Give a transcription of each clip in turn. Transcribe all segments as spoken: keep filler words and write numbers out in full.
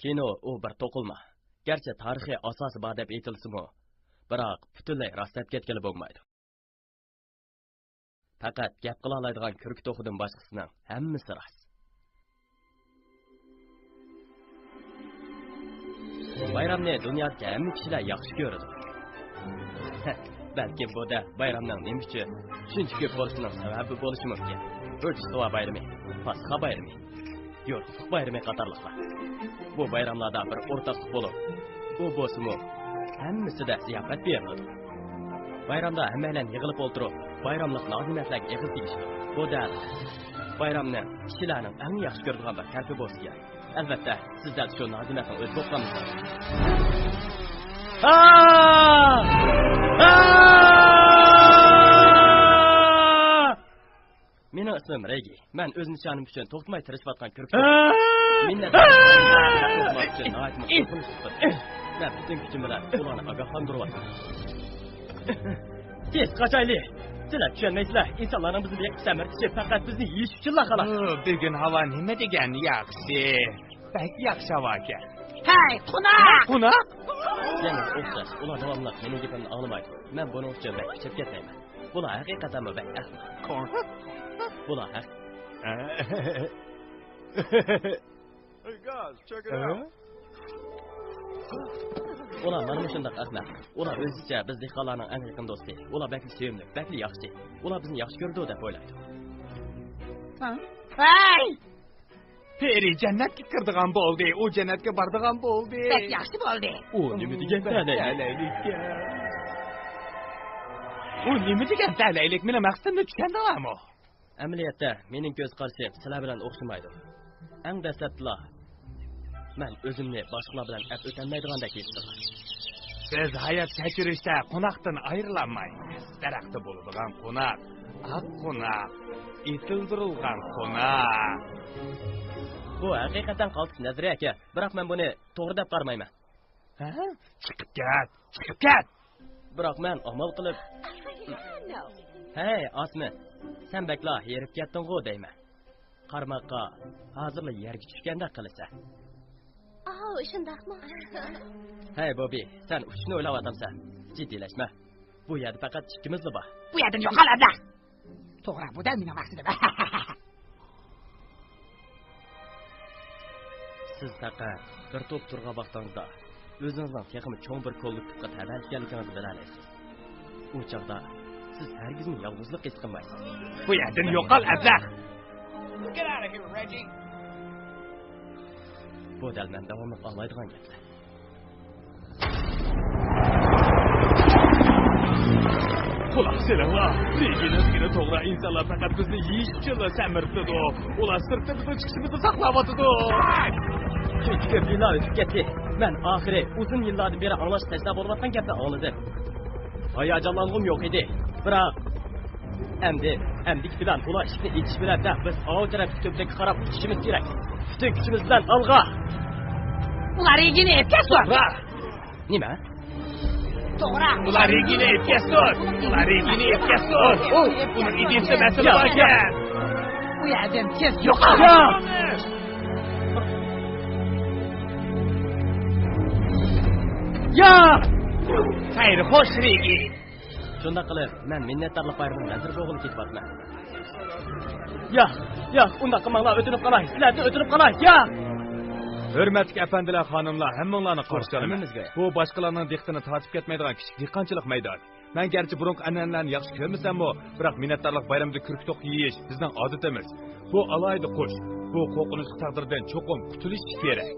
بىنو ئۇ بىر توقۇلما. گەرچە تارىخىي ئاساسى بار دەپ ئېيتىلسىمۇ، بىراق پۈتۈنلەي راست دەپ كەتكىلى بولمايدۇ. پەقەت گەپ قىلالايدىغان كۆركى توخۇدىن باشقىسىنىڭ ھەممىسى راست. بايرامنى دۇنيادىكى ھەممە كىشىلەر ياخشى كۆرىدۇ. بەلكىم بۇ دەل بايرامنىڭ نېمە ئۈچۈن شۇنچە كۆپ بولۇشىنىڭ سەۋەبى بولۇشى مۇمكىن. روژدېستۋا بايرىمى، پاسخا بايرىمى، يورۇقلۇق بايرىمى قاتارلىقلار. بۇ بايراملاردا بىر ئورتاقلىق بولۇپ، ئۇ بولسىمۇ ھەممىسىدە زىياپەت بېرىلىدۇ. بايرامدا ھەممەيلەن يىغىلىپ ئولتۇرۇپ، بايراملىق نازىمەتلەرگە ئېغىز تېگىشىدۇ. بۇ دەل بايرامنى كىشىلەرنىڭ ئەڭ ياخشى كۆرىدىغان بىر تەرىپى بولسا كېرەك. ئەلۋەتتە، سىز دەل شۇ نازىمەتنىڭ ئۆزى بولۇپ قالمىسىڭىز. مېنىڭ ئىسمىم رېگگى. مەن ئۆز نىشانىم ئۈچۈن توختىماي تىرىشىۋاتقان كۆرۈپ مىننەت. ئۈچۈن ناھايىتىمۇ قورقۇنچلۇق بىر ئىش. مەن پۈتۈن كۈچۈم بىلەن ئۇلارنى ئاگاھلاندۇرۇۋاتىمەن. تېز قاچايلى! سىلەر چۈشەنمەيسىلەر، ئىنسانلارنىڭ بىزنى بېقىپ سەمرىتىشى پەقەت بىزنى يېيىش ئۈچۈنلا خالاس. ئۇ، بۈگۈن ھاۋا نېمە دېگەن ياخشى! بەك ياخشى ھاۋاكەن. ھەي، قوناق! قوناق؟ يەنە ئوخشاش، ئۇلار داۋاملىق مېنىڭ گېپىمنى ئاڭلىمايدۇ. مەن بۇنىڭ ئۈچۈن بەك ئىچىپ كەتمەيمەن. بۇلار ھەقىقەتەنمۇ بەك ئەخمەق. بۇلار ھەق. Hey, guys, check it out. ئۇلار مانا مۇشۇنداق ئەخمەق. ئۇلار ئۆزىچە بىز دېھقانلارنىڭ ئەڭ يېقىن دوستى. ئۇلار بەكلا سۆيۈملۈك، بەكلا ياخشى. ئۇلار بىزنى ياخشى كۆرىدۇ دەپ ئويلايدۇ. ھە؟ ۋاي! پېرى جەننەتكە كىرىدىغان بولدى، ئۇ جەننەتكە بارىدىغان بولدى. بەك ياخشى بولدى. ئۇ نېمە دېگەن تەلەيلىك؟ ئۇ نېمە دېگەن تەلەيلىك؟ مېنىڭ مەقسىتىمنى چۈشەندىڭلارمۇ؟ ئەمەلىيەتتە، مېنىڭ كۆز قارىشىم سىلەر بىلەن ئوخشىمايدۇ. ئەڭ دەسلەپتىلا مەن ئۆزۈمنى باشقىلار بىلەن ئەپ ئۆتەلمەيدىغاندەك ھېس قىلدىم. سىز ھايات كەچۈرۈشتە قوناقتىن ئايرىلالمايسىز. دەرەختە بولىدىغان قوناق، ئاق قوناق، ئېتىلدۇرۇلغان قوناق. بۇ ھەقىقەتەن قالتىس نەزەرىيە ئىكەن، بىراق مەن بۇنى توغرا دەپ قارىمايمەن. ھە؟ چىقىپ كەت! چىقىپ كەت! بىراق مەن ئامال قىلىپ. ھەي، ئاسمى، سەن بەكلا ھېرىپ كەتتىڭغۇ دەيمەن. قارىماققا ھازىرلا يەرگە چۈشكەندەك قىلىسەن. ئاۋۇ، شۇنداقمۇ؟ ھەي، بوبى، سەن ئۇچۇشنى ئويلاۋاتامسەن؟ جىددىيلەشمە. بۇ يەردە پەقەت ئىككىمىزلا بار. بۇ يەردىن يوقال، ئەبلەخ! توغرا، بۇ دەل مېنىڭ مەقسىتىم. سىز پەقەت بىر توپ تۇرغان ۋاقتىڭىزدا ئۆزىڭىزنىڭ تېخىمۇ چوڭ بىر كوللېكتىپقا تەۋە ئىكەنلىكىڭىزنى بىلەلەيسىز. ئۇ چاغدا سىز ھەرگىزمۇ يالغۇزلۇق ھېس قىلمايسىز. بۇ يەردىن يوقال، ئەبلەخ! بۇ دەل مەن داۋاملىق ئاڭلايدىغان گەپلەر. قۇلاق سېلىڭلار، رېگگىنىڭ دېگىنى توغرا، ئىنسانلار پەقەت بىزنى يېيىش ئۈچۈنلا سەمرىتىدۇ. ئۇلار سىرتتا بىزنىڭ چىقىشىمىزنى ساقلاۋاتىدۇ. شۇنچە كۆپ يىللار ئۆتۈپ كەتتى. مەن ئاخىرى ئۇزۇن يىللاردىن بېرى ئاڭلاشقا تەشنا بولۇۋاتقان گەپنى ئاڭلىدىم. ھاياجانلانغۇم يوق ئىدى. بىراق ئەمدى، ئەمدىكى پىلان ئۇلار ئىشىكنى ئېچىش بىلەن نەق بىز ئاۋۇ تەرەپتىكى تۈپتەككە قاراپ ئۇچۇشىمىز كېرەك. پۈتۈن كۈچىمىز بىلەن ئالغا! ئۇلار رېگگىنى ئېلىپ كەتسۇن! توغرا! نېمە؟ توغرا! ئۇلار رېگگىنى ئېلىپ كەتسۇن! ئۇلار رېگگىنى ئېلىپ كەتسۇن! ئۇنىڭ ئىدىيىسىدە مەسىلە باركەن! بۇ يەردىن تېز يوقال! ياق! ياق! خەير، خوش، رېگگى! شۇنداق قىلىپ، مەن مىننەتدارلىق بايرىمىنى نەزىر بوغىلى كېتىۋاتىمەن. ياق، ياق، ئۇنداق قىلماڭلار، ئۆتۈنۈپ قالاي، سىلەردىن ئۆتۈنۈپ قالاي، ياق! ھۆرمەتلىك ئەپەندىلەر، خانىملار، ھەممىڭلارنى قارشى ئالىمەن. ھەممىمىزگە. بۇ باشقىلارنىڭ دىققىتىنى تارتىپ كەتمەيدىغان كىچىك دېھقانچىلىق مەيدانى. مەن گەرچە بۇرۇنقى ئەنئەنىلەرنى ياخشى كۆرمىسەممۇ، بىراق مىننەتدارلىق بايرىمىدا كۆركە توخۇ يېيىش بىزنىڭ ئادىتىمىز. بۇ ئالاھىدە قۇش، بۇ قورقۇنچلۇق تەقدىردىن چوقۇم قۇتۇلۇشى كېرەك.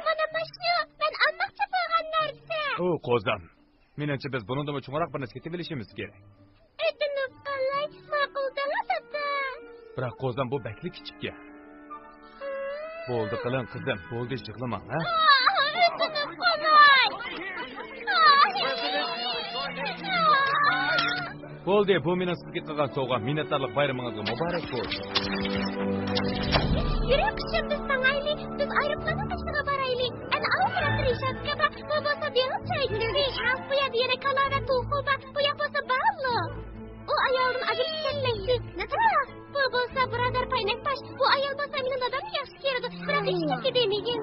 مانا مۇشۇ، مەن ئالماقچى بولغان نەرسە. ئۇ قوزام. مېنىڭچە، بىز بۇنىڭدىنمۇ چوڭراق بىر نەرسە سېتىۋېلىشىمىز كېرەك. ئۆتۈنۈپ قالاي، ماقۇل دەڭلار، دادا. بىراق قوزام، بۇ بەكلا كىچىككەن. بولدى قىلىڭ، قىزىم، بولدى، يىغلىماڭ، ھە؟ ئاھ، ئۆتۈنۈپ قالاي. ئاھ. بولدى، بۇ مېنىڭ سىزگە قىلغان سوۋغام، مىننەتدارلىق بايرىمىڭىزغا مۇبارەك بولسۇن. يۈرۈڭ، قىزىم، بىز ماڭايلى، بىز ئايروپىلاننىڭ قېشىغا بارايلى. ئەنە ئاۋۇ تەرەپتە رېشاتكا بار، بۇ بولسا دېڭىز چايكىسى. بۇ يەردە يەنە كالا ۋە توخۇ بار، بۇ ياق بولسا باللو. ئۇ ئايالدىن ئاجرىشىپ كەتمەكچى. نېمە؟ بۇ بولسا بۇرادەر پاينەكباش. بۇ ئايال بولسا مېنىڭ دادامنى ياخشى كۆرىدۇ، بىراق ھېچكىمگە دېمىگىن.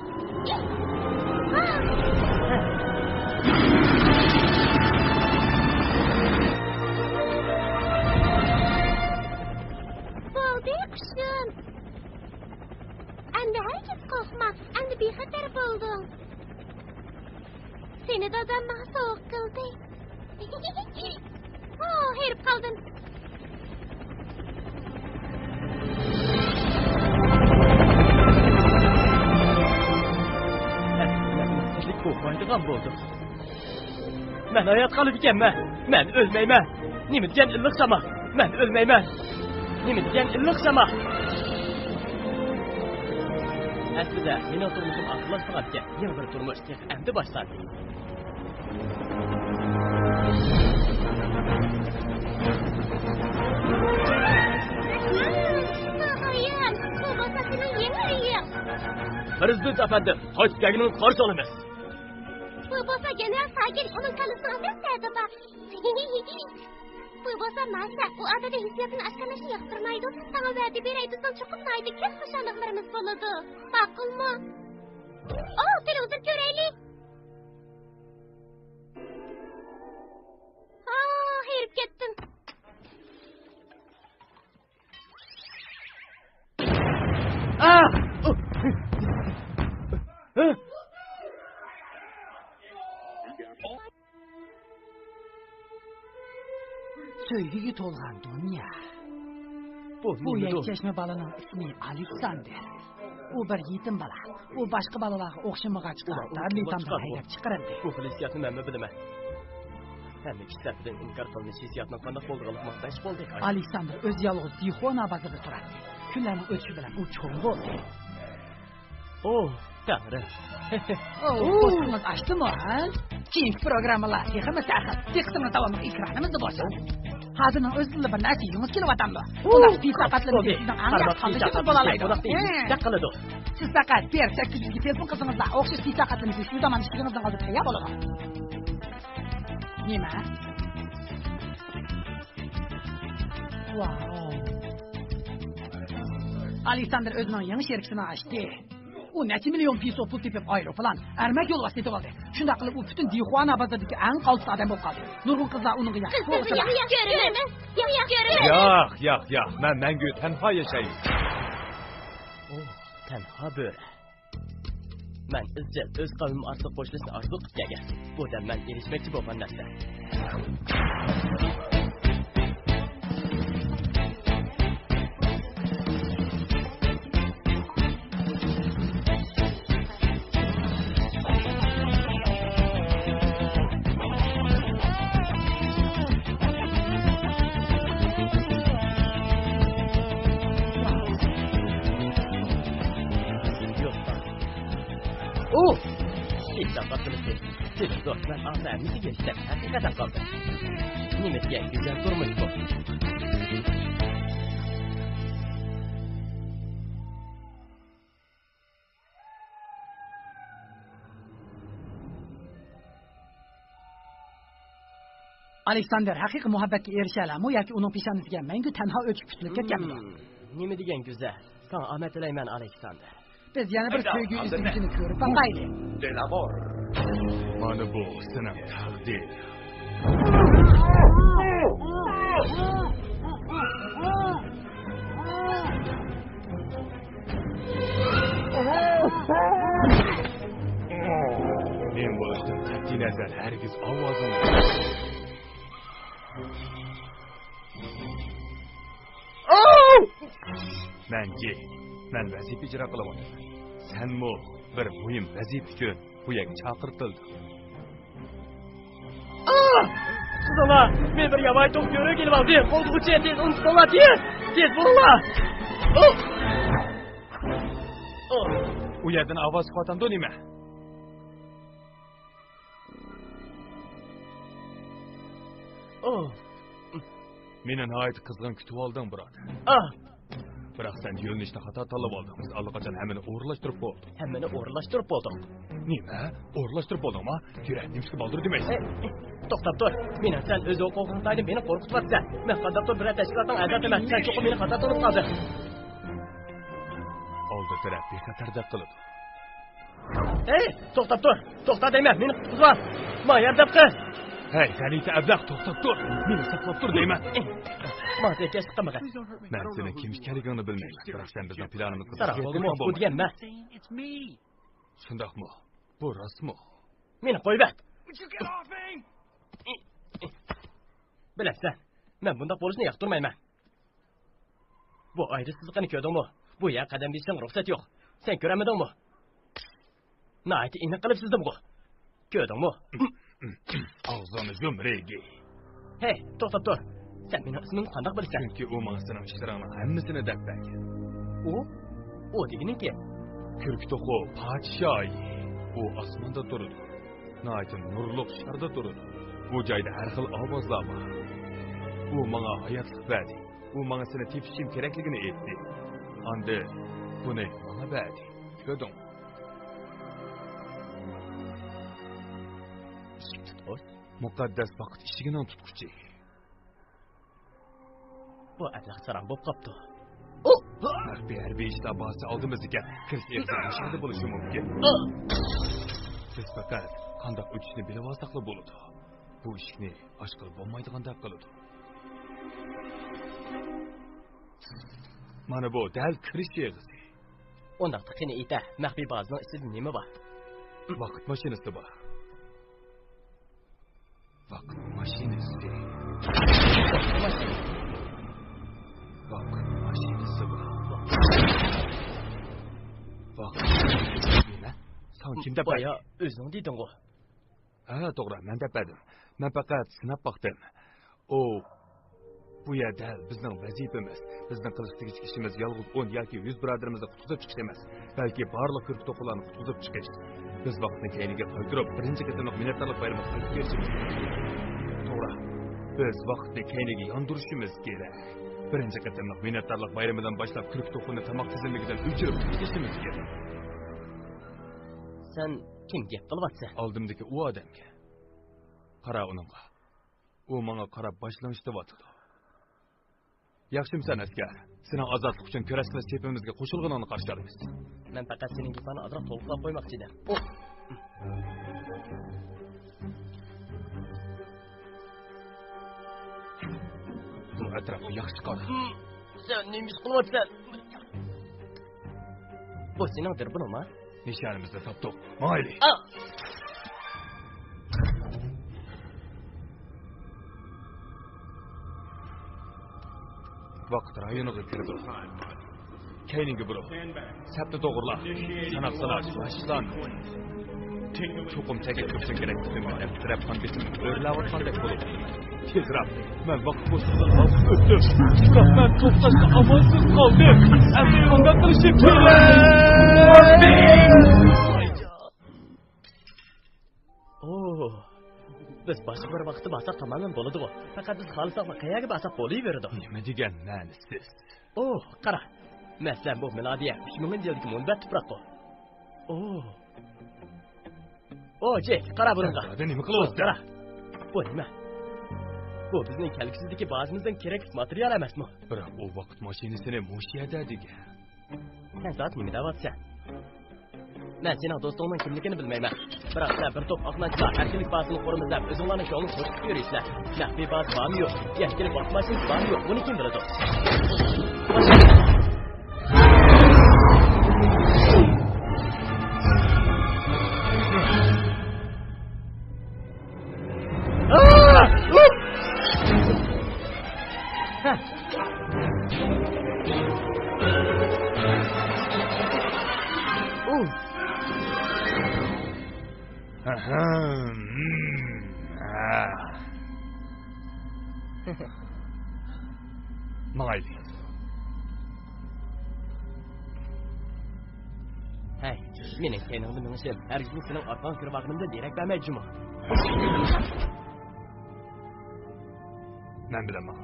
بولدى، قۇشۇم. ئەمدى ھەرگىز قورقما، ئەمدى بىخەتەر بولدۇڭ. سېنى دادام ماڭا سوۋغا قىلدى. ئو، ھېرىپ قالدىم. ئەمدى مەن قورقمايدىغان بولدۇم. مەن ھايات قالىدىكەنمەن. مەن ئۆلمەيمەن. نېمە دېگەن ئىللىق شاما. مەن ئۆلمەيمەن. نېمە دېگەن ئىللىق شاما. ئەسلىدە مېنىڭ تۇرمۇشۇم ئاخىرلاشمىغانىكەن. يېڭى بىر تۇرمۇش تېخى ئەمدى باشلاندى. ناھايەت، بۇ بولسا سېنىڭ يېڭى ئۆيۈڭ. پىرېزىدېنت ئەپەندىم، قايتىپ كەلگىنىڭىزگە قارشى ئالىمىز. بۇ بولسا گېنېرال ساگىر، ئۇنىڭ كاللىسىنىڭ ئەمەس دەردى بار. بۇ بولسا ماشا، ئۇ ئادەتتە ھېسسىياتنى ئاشكارىلاشنى ياقتۇرمايدۇ. ساڭا ۋەدە بېرەي دېسەڭ، چوقۇم ناھايىتى كۆپ خۇشاللىقلىرىمىز بولىدۇ. ماقۇلمۇ؟ ئو، تېلېۋىزور كۆرەيلى. ئا، ھېرىپ كەتتىم. ئا! سۆيگۈگە تولغان دۇنيا. بۇ بۇ نېمىدۇ؟ يەكچەشمە بالىنىڭ ئىسمى ئالېكساندىر. ئۇ بىر يېتىم بالا. ئۇ باشقا بالىلارغا ئوخشىمىغاچقا، ئۇلار ئۇنى دارلىتامدىن قوغلاپ چىقارغان. ھەيدەپ چىقىرىلدى. بۇ خىل ھېسسىياتنى مەنمۇ بىلىمەن. ھەممە كىشى تەرىپىدىن ئىنكار قىلىنىش ھېسسىياتىنىڭ قانداق بولىدىغانلىقىمۇ بەش بولدى. ئالېكساندىر ئۆزى يالغۇز دىخۇانا بازىرىدا تۇراتتى. كۈنلەرنىڭ ئۆتۈشى بىلەن ئۇ چوڭ بولدى. ئوھ، تەڭرىم. ئوھ، ئوھ. پوستىڭىز ئاشتىمۇ، ھە؟ كېيىنكى پروگراممىلار تېخىمۇ سەخت. دىققىتىڭىز داۋاملىق ئېكرانىمىزدا بولسۇن. ھازىرنىڭ ئۆزىدىلا بىر نەرسە يېگۈڭىز كېلىۋاتامدۇ؟ ئوھ، بۇنداق پىساقاتلىرىمىز سىزنىڭ ئەڭ ياخشى قارنىڭىزغا بولالايدۇ. ھە. سىز پەقەت بىر سەككىز يۈزگە تېلېفون قىلسىڭىزلا، ئوخشاش پىساقاتلىرىمىز شۇ زامان ئىشىكىڭىزنىڭ ئالدىدا تەييار بولىدۇ. نېمە؟ ۋاۋ. ئالېكساندىر ئۆزىنىڭ يېڭى شېرىكىسىنى ئاچتى. ئۇ نەچچە مىليون پېسو پۇل تېپىپ، ئايروپىلان، ئەرمەك يولۋاس سېتىۋالدى. شۇنداق قىلىپ، ئۇ پۈتۈن دىخۇانا بازىرىدىكى ئەڭ قالتىس ئادەم بولۇپ قالدى. نۇرغۇن قىزلار ئۇنىڭغا ياخشى سوۋغا سالدى. ياق، ياق، ياق، ياق، ياق. ياق، ياق، ياق، مەن مەڭگۈ تەنھا ياشايمەن. ئوھ، تەنھا بۆرە. مەن ئىزچىل ئۆز قەۋمىم ئارىسىدا قوشۇلۇشنى ئارزۇ قىلىپ كەلگەن. بۇ دەل مەن ئېرىشمەكچى بولغان نەرسە. ئۇھ! ئىسراپ قىلىسىز. سىز دوستلار ئاسا ھەممىسىگە ئىشلەپ ھەقىقەتەن قالدى. نېمە دېگەن گۈزەل تۇرمۇش بۇ. ئالېكساندىر ھەقىقىي مۇھەببەتكە ئېرىشەلەرمۇ ياكى ئۇنىڭ پېشانىسىگە مەڭگۈ تەنھا ئۆچۈپ پۈتۈلۈپ كەتكەنمىدۇ؟ ھىم، نېمە دېگەن گۈزەل. ساڭا ئامەت تىلەيمەن، ئالېكساندىر. بىز يەنە بىر سۆيگۈ ئىزدىگۈچىنى كۆرۈپ باقايلى. مانا بۇ سېنىڭ تەقدىر. مېنىڭ بولۇشتىن قەتئىينەزەر، ھەرگىز ئاۋازىڭنى. مەنجى، مەن ۋەزىپە ئىجرا قىلىۋاتىمەن. سەنمۇ بىر مۇھىم ۋەزىپە ئۈچۈن بۇ يەرگە چاقىرتىلدىڭ. ئاھ! تۇتۇڭلار! مېنى بىر ياۋايى توپ كۆرۈپ كېلىۋالدى. قوغدىغۇچى، تېز ئۇنى تۇتۇڭلار، تېز! تېز بولۇڭلار! ئۇھ! ئۇھ! ئۇ يەردىن ئاۋاز چىقىۋاتامدۇ نېمە؟ ئۇھ! مېنى ناھايىتى قىزغىن كۈتۈۋالدىڭ، بۇرادەر. ئاھ! بىراق سەن يۆنىلىشنى خاتا تاللىۋالدىڭ. بىز ئاللىقاچان ھەممىنى ئورۇنلاشتۇرۇپ بولدۇق. ھەممىنى ئورۇنلاشتۇرۇپ بولدۇق. نېمە؟ ئورۇنلاشتۇرۇپ بولدۇڭمۇ؟ يۈرە، نېمىشقا بالدۇر دېمەيسەن؟ ئەي، توختاپ تۇر. مېنىڭ سەن ئۆز ھوقۇقۇڭ تايىنى مېنى قورقۇتۇۋاتىسەن. مەن قانداقتۇر بىرەر تەشكىلاتنىڭ ئەزاسى ئەمەس. سەن چوقۇم مېنى خاتا تونۇپ قالدىڭ. ئالدى تەرەپ بىخەتەردەك قىلىدۇ. ئەي، توختاپ تۇر. توختا دەيمەن، مېنى قۇتقۇزۇۋال. ما ياردەم قىل! ھەي، غەلىتە ئەبلەخ، توختاپ تۇر! مېنى ساقلاپ تۇر دەيمەن! ماڭا زەكەشلىك قىلمىغىن! مەن سېنىڭ كىم ئىكەنلىكىڭنى بىلمەيمەن، بىراق سەن بىزنىڭ پىلانىمىزغا ساراڭ بولدىمۇ، بۇ دېگەن مەن! شۇنداقمۇ؟ بۇ راستمۇ؟ مېنى قويۇۋەت! بىلەمسەن، مەن بۇنداق بولۇشنى ياقتۇرمايمەن. بۇ ئايرىشسىزلىقنى كۆردۈڭمۇ؟ بۇ يەرگە قەدەم بېسىشىڭ رۇخسەت يوق. سەن كۆرەلمىدىڭمۇ؟ ناھايىتى ئېنىق قىلىپ سىزدىمغۇ. كۆردۈڭمۇ؟ ئاغزىڭنى يۇم، رېگى. ھەي، توختاپ تۇر. سەن مېنىڭ ئىسمىمنى قانداق بىلىسەن؟ چۈنكى ئۇ ماڭا سېنىڭ ئىشلىرىڭنىڭ ھەممىسىنى دەپ بەرگەن. ئۇ؟ ئۇ دېگىنىڭ كىم؟ كۆك توخۇ پادىشاھى. ئۇ ئاسماندا تۇرىدۇ. ناھايىتى نۇرلۇق شاردا تۇرىدۇ. بۇ جايدا ھەر خىل ئاۋازلار بار. ئۇ ماڭا ھاياتلىق بەردى. ئۇ ماڭا سېنى تېپىشىم كېرەكلىكىنى ئېيتتى. ئاندىن بۇنى ماڭا بەردى. كۆردۈڭمۇ؟ ئىشىك تۇتقۇچ؟ مۇقەددەس ۋاقىت ئىشىكىنىڭ تۇتقۇچى. بۇ ئەبلەخ ساراڭ بولۇپ قاپتۇ. مەخپىي ھەربىي ئىشلار بازىسى ئالدىمىزدىكەن. كىرىش ئېغىزى مۇشۇ يەردە بولۇشى مۇمكىن. بىز پەقەت قانداق ئۆتۈشنى بىلىۋالساقلا بولىدۇ. بۇ ئىشىكنى ئاچقىلى بولمايدىغاندەك قىلىدۇ. مانا بۇ دەل كىرىش ئېغىزى. ئۇنداقتا قېنى ئېيتە، مەخپىي بازىنىڭ ئىچىدە نېمە بار؟ ۋاقىت ماشىنىسى بار. ۋاقىت ماشىنىسى. ۋاقىت ماشىنىسى بار. ۋاقىت ماشىنىسى. نېمە؟ ساڭا كىم دەپ بەردى؟ بايا ئۆزۈڭ دېدىڭغۇ. ھە، توغرا، مەن دەپ بەردىم. مەن پەقەت سىناپ باقتىم. ئۇ، بۇ يەر دەل بىزنىڭ ۋەزىپىمىز. بىزنىڭ قىلىش تېگىشلىك ئىشىمىز يالغۇز ئون ياكى يۈز بۇرادىرىمىزنى قۇتقۇزۇپ چىقىش ئەمەس، بەلكى بارلىق كۆك توخۇلارنى قۇتقۇزۇپ چىقىش. بىز ۋاقىتنى كەينىگە قايتۇرۇپ، بىرىنچى قېتىملىق مىننەتدارلىق بايرىمىغا قايتىپ كېلىشىمىز كېرەك. توغرا، بىز ۋاقىتنى كەينىگە ياندۇرۇشىمىز كېرەك. بىرىنچى قېتىملىق مىننەتدارلىق بايرىمىدىن باشلاپ كۆك توخۇنى تاماق تىزىملىكىدىن ئۆچۈرۈپ تاشلىشىمىز كېرەك. سەن كىمگە گەپ قىلىۋاتىسەن؟ ئالدىمدىكى ئۇ ئادەمگە. قارا ئۇنىڭغا. ئۇ ماڭا قاراپ باش لىڭشىتىۋاتىدۇ. ياخشىمۇسەن، ئەسكەر؟ سېنىڭ ئازادلىق ئۈچۈن كۈرەش قىلىش سېپىمىزگە قوشۇلغىنىڭنى قارشى ئالىمىز. مەن پەقەت سېنىڭ گېپىڭنى ئازراق تولۇقلاپ قويماقچى ئىدىم. ئۇھ! بۇ ئەتراپقا ياخشى قارا. سەن نېمە ئىش قىلىۋاتىسەن؟ بۇ سېنىڭ دۇربۇنۇڭما؟ نىشانىمىزنى تاپتۇق. ماڭايلى. ئا! ۋاقىت رايونىغا كىرىدۇ. كەينىڭگە بۇرۇل. سەپنى توغرىلا. ساناق ساناش باشلاندى. چوقۇم تەكشۈرۈشۈڭ كېرەك. تېرەپ قان بېسىمى ئۆرلەۋاتقاندەك بولۇپ. تېزرەك. مەن ۋاقىت بوشلۇقىدىن ئازىپ ئۆتتۈم. بىراق مەن توختاشقا ئامالسىز قالدىم. ئەمدى قانداق قىلىشىم كېرەك؟ ئوھ، بىز باشقا بىر ۋاقىتتا بارساق تامامەن بولىدىغۇ. پەقەت بىز خالىساقلا قەيەرگە بارساق بولۇۋېرىدۇ. نېمە دېگەن مەنىسىز؟ ئوھ، قارا. مەسىلەن، بۇ مىلادىيە ئۈچ مىڭىنچى يىلدىكى مۇنبەت تۇپراققۇ. ئوھ. ئوھ، جېك، قارا بۇنىڭغا. سەن نېمە قىلىۋاتىسەن؟ قارا. بۇ نېمە؟ بۇ بىزنىڭ كەلگۈسىدىكى بازىمىزنىڭ كېرەكلىك ماتېرىيالى ئەمەسمۇ؟ بىراق ئۇ ۋاقىت ماشىنىسىنى مۇشۇ يەردە دېگەن. سەن زادى نېمە دەۋاتىسەن؟ مەن سېنىڭ دوستۇڭنىڭ كىملىكىنى بىلمەيمەن. بىراق سىلەر بىر توپ ئاقلانچىلار ئەركىنلىك بازىسىنى قۇرىمىز دەپ ئۆزۈڭلارنىڭ كۆڭلىنى قوشۇپ يۈرىسىلەر. مەخپىي بازا بارمۇ يوق؟ يەتكىلىك ۋاقىت ماشىنىسى بارمۇ يوق؟ بۇنى كىم بىلىدۇ؟ ماڭايلى. ھەي، مېنىڭ كەينىڭدە مېڭىشىم ھەرگىزمۇ سېنىڭ ئارقاڭغا كىرىۋالغىنىمدىن دېرەك بەرمەيدۇ جۇمۇ. مەن بىلەن ماڭ.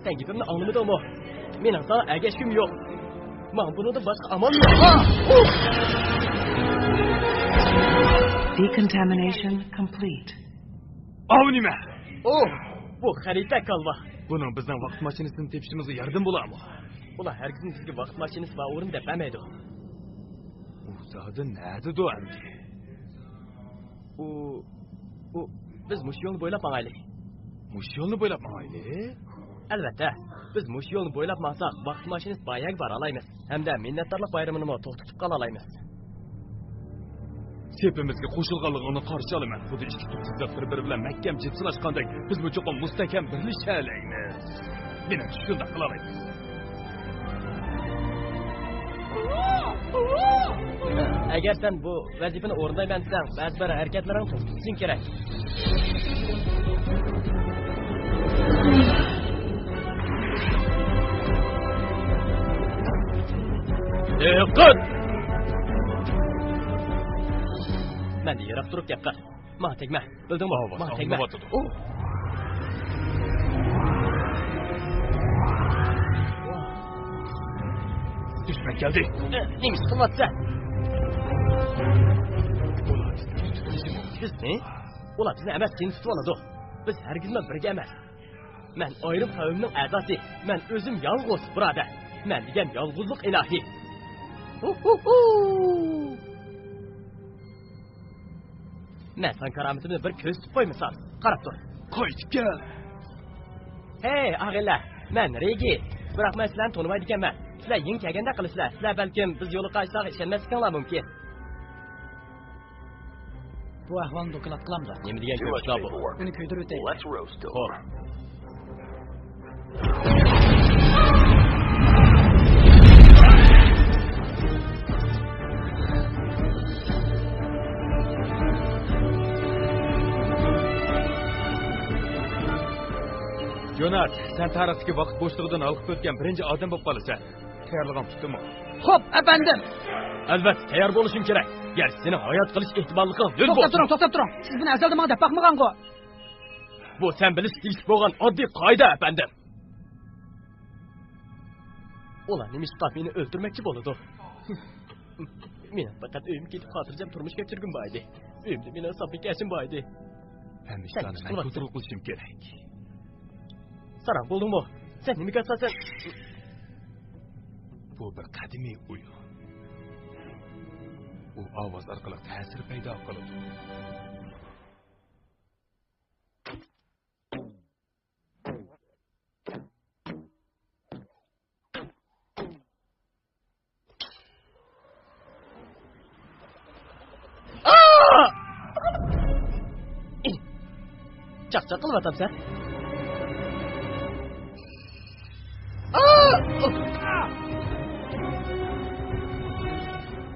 سەن گېپىمنى ئاڭلىمىدىڭمۇ؟ مېنىڭ ساڭا ئەگەشكۈم يوق. ماڭا بۇنىڭدىن باشقا ئامال يوق. ئا! ئۇھ! Decontamination complete. ئاۋۇ نېمە؟ ئوھ، بۇ خەرىتە كالۋا. بۇنىڭ بىزنىڭ ۋاقىت ماشىنىسىنى تېپىشىمىزغا ياردىمى بولارمۇ؟ ئۇلار ھەرگىزمۇ بىزگە ۋاقىت ماشىنىسى بار ئورۇن دەپ بەرمەيدۇ. ئۇ زادى نەدىدۇ ئەمدى؟ ئۇ بۇ، بىز مۇشۇ يولنى بويلاپ ماڭايلى. مۇشۇ يولنى بويلاپ ماڭايلى؟ ئەلۋەتتە، بىز مۇشۇ يولنى بويلاپ ماڭساق، ۋاقىت ماشىنىسى بۇ يەرگە بارالايمىز. ھەمدە مىننەتدارلىق بايرىمىنىمۇ توختىتىپ قالالايمىز. سېپىمىزگە قوشۇلغانلىقىڭنى قارشى ئالىمەن. خۇددى ئىككى توپ تىزلىق بىر-بىرى بىلەن مەھكەم جىپسىلاشقاندەك، بىزمۇ چوقۇم مۇستەھكەم بىرلىشەلەيمىز. مېنىڭچە، شۇنداق قىلالايمىز. ئەگەر سەن بۇ ۋەزىپىنى ئورۇندايمەن دېسەڭ، بەزى بىر ھەرىكەتلىرىڭنى توختىتىشىڭ كېرەك. دىققەت! مەندىن يىراق تۇرۇپ گەپ قىل. ماڭا تەگمە. بىلدىڭمۇ؟ ھاۋا ماڭا تەگمە. ساڭلىۋاتىدۇ. ئۇ. دۈشمەن كەلدى. ئە، نېمە ئىش قىلىۋاتىسەن؟ ئۇلار بىزنى تۇتۇۋېلىشى مۇمكىن. بىزنى؟ ئۇلار بىزنى ئەمەس، كېيىن تۇتۇۋالىدۇ. بىز ھەرگىزمۇ بىرگە ئەمەس. مەن ئايرىم قەۋمنىڭ ئەزاسى. مەن ئۆزۈم يالغۇز، بۇرادەر. مەن دېگەن يالغۇزلۇق ئىلاھى. ھۇھۇھۇ! مەن ساڭا كارامىتىمنى بىر كۆرسىتىپ قويمىسام، قاراپ تۇر. قايتىپ كەل. ھەي، ئاغىنىلەر، مەن رېگى. بىراق مەن سىلەرنى تونۇمايدىكەنمەن. سىلەر يېڭى كەلگەندەك قىلىسىلەر. سىلەر بەلكىم بىز يوللىغان ئىشلارغا ئىشەنمەسلىكىڭلار مۇمكىن. بۇ ئەھۋالنى دوكلات قىلامدۇ؟ نېمە دېگەن گەپ بۇ؟ ئۇنى كۆيدۈرۈۋېتەي. خوپ. جونات، سەن تارىختىكى ۋاقىت بوشلۇقىدىن ھالقىپ ئۆتكەن بىرىنچى ئادەم بولۇپ قالىسەن. تەييارلىقىڭ پۈتتىمۇ؟ خوپ، ئەپەندىم. ئەلۋەتتە، تەييار بولۇشۇم كېرەك. گەرچە سېنىڭ ھايات قېلىش ئېھتىماللىقىڭ نۆل بولسىمۇ. توختاپ تۇرۇڭ، توختاپ تۇرۇڭ. سىز بۇنى ئەزەلدىن ماڭا دەپ باقمىغانغۇ؟ بۇ سەن بىلىشكە تېگىشلىك بولغان ئاددىي قائىدە، ئەپەندىم. ئۇلار نېمىشقا مېنى ئۆلتۈرمەكچى بولىدۇ؟ مېنىڭ پەقەت ئۆيۈمگە كېتىپ خاتىرجەم تۇرمۇش كەچۈرگۈم بار ئىدى. ئۆيۈمدە مېنىڭ ساپلىق يەرچىم بار ئىدى. ھەممە ئىشلارنى مەن كونترول قىلىشىم كېرەك. ساراڭ، بولدۇڭمۇ؟ سەن نېمىگە ئاساسەن؟ بۇ بىر قەدىمىي ئويۇن. ئۇ ئاۋاز ئارقىلىق تەسىر پەيدا قىلىدۇ. چاقچاق قىلىۋاتامسەن؟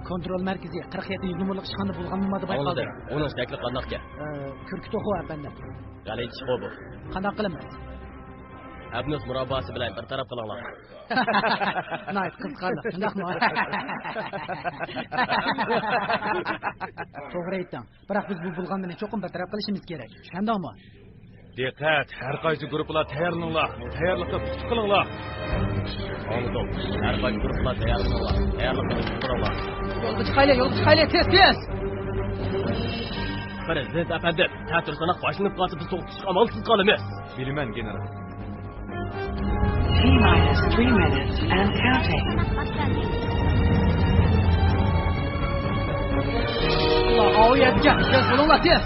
كونترول مەركىزى قىرىق يەتتىنچى نومۇرلۇق ئىشخانىدا بولغان نېمە دەپ ئاڭلىدىم. ئۇنىڭ شەكلى قانداقكەن؟ ئە، كۆركى توخۇ، ئەپەندىم. غەلىتە ئىشقۇ بۇ. قانداق قىلىمىز؟ ھەبنۇس مۇرابباسى بىلەن بىر تەرەپ قىلىڭلار. ناھايىتى قىزىقارلىق، شۇنداقمۇ؟ توغرا ئېيتتىڭ. بىراق بىز بۇ بۇلغانمىنى چوقۇم بىر تەرەپ قىلىشىمىز كېرەك. چۈشەندىڭمۇ؟ دىققەت! ھەر قايسى گۇرۇپپىلار تەييارلىنىڭلار. تەييارلىققا پۇختا قىلىڭلار. ئاڭلىدىڭ. ھەر قايسى گۇرۇپپىلار تەييارلىنىڭلار. تەييارلىققا پۇختا قىلىڭلار. يولغا چىقايلى، يولغا چىقايلى، تېز، تېز! پىرېزىدېنت ئەپەندىم، تەتۈر ساناق باشلىنىپ قالسا، بىز توختىشىشقا ئامالسىز قالىمىز. بىلىمەن، گېنېرال. T minus three minutes and counting. ئاۋۇ يەرگە، تېز بولۇڭلار، تېز!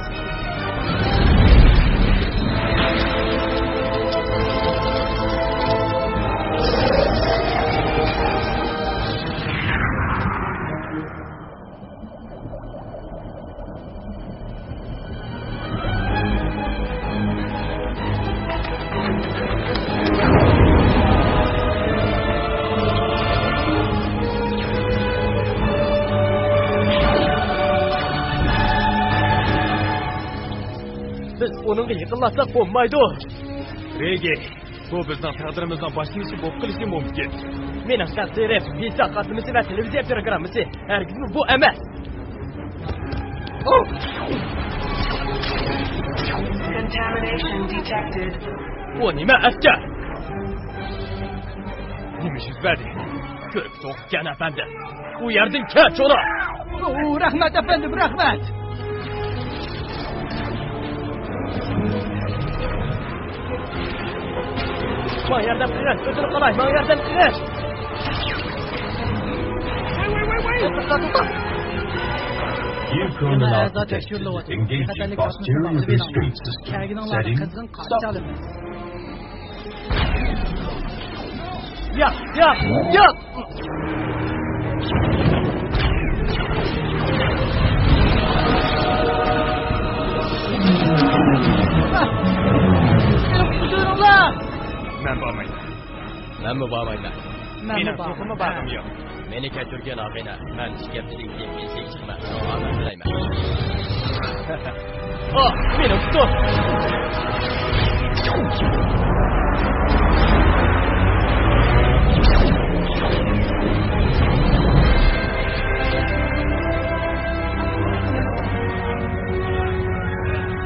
بىز ئۇنىڭغا يېقىنلاشساق بولمايدۇ. رېگى، بۇ بىزنىڭ تەقدىرىمىزنىڭ باشلىنىشى بولۇپ قېلىشى مۇمكىن. مېنىڭ تەقدىرىم ۋىسا قاتلىمىسى ۋە تېلېۋىزىيە پىروگراممىسى. ھەرگىزمۇ بۇ ئەمەس. Contamination detected. بۇ نېمە ئەسكەر؟ نېمە يۈز بەردى؟ كۆرۈپ توختىكەن ئەپەندىم. ئۇ يەردىن كەت، چولا! ئۇ، رەھمەت ئەپەندىم، رەھمەت! ماڭا ياردەم قىلىڭ، ئۆتۈنۈپ قالاي، ماڭا ياردەم قىلىڭ! ۋاي، ۋاي، ۋاي، ۋاي! توختا، توختا! New criminal detective engaging posterior restraint system. Setting stop. ياق، ياق، ياق! مەن بارمايمەن. مەنمۇ بارمايمەن. مەنمۇ مېنىڭ بارمايمەن. تېخىمۇ بارغۇم يوق. مېنى كەچۈرگىن، ئاغىنە. مەن ئىككى ھەپتىدىن كېيىن پېنسىيەگە چىقىمەن. ساڭا ئامەت تىلەيمەن. ئا، مېنى تۇتۇڭ!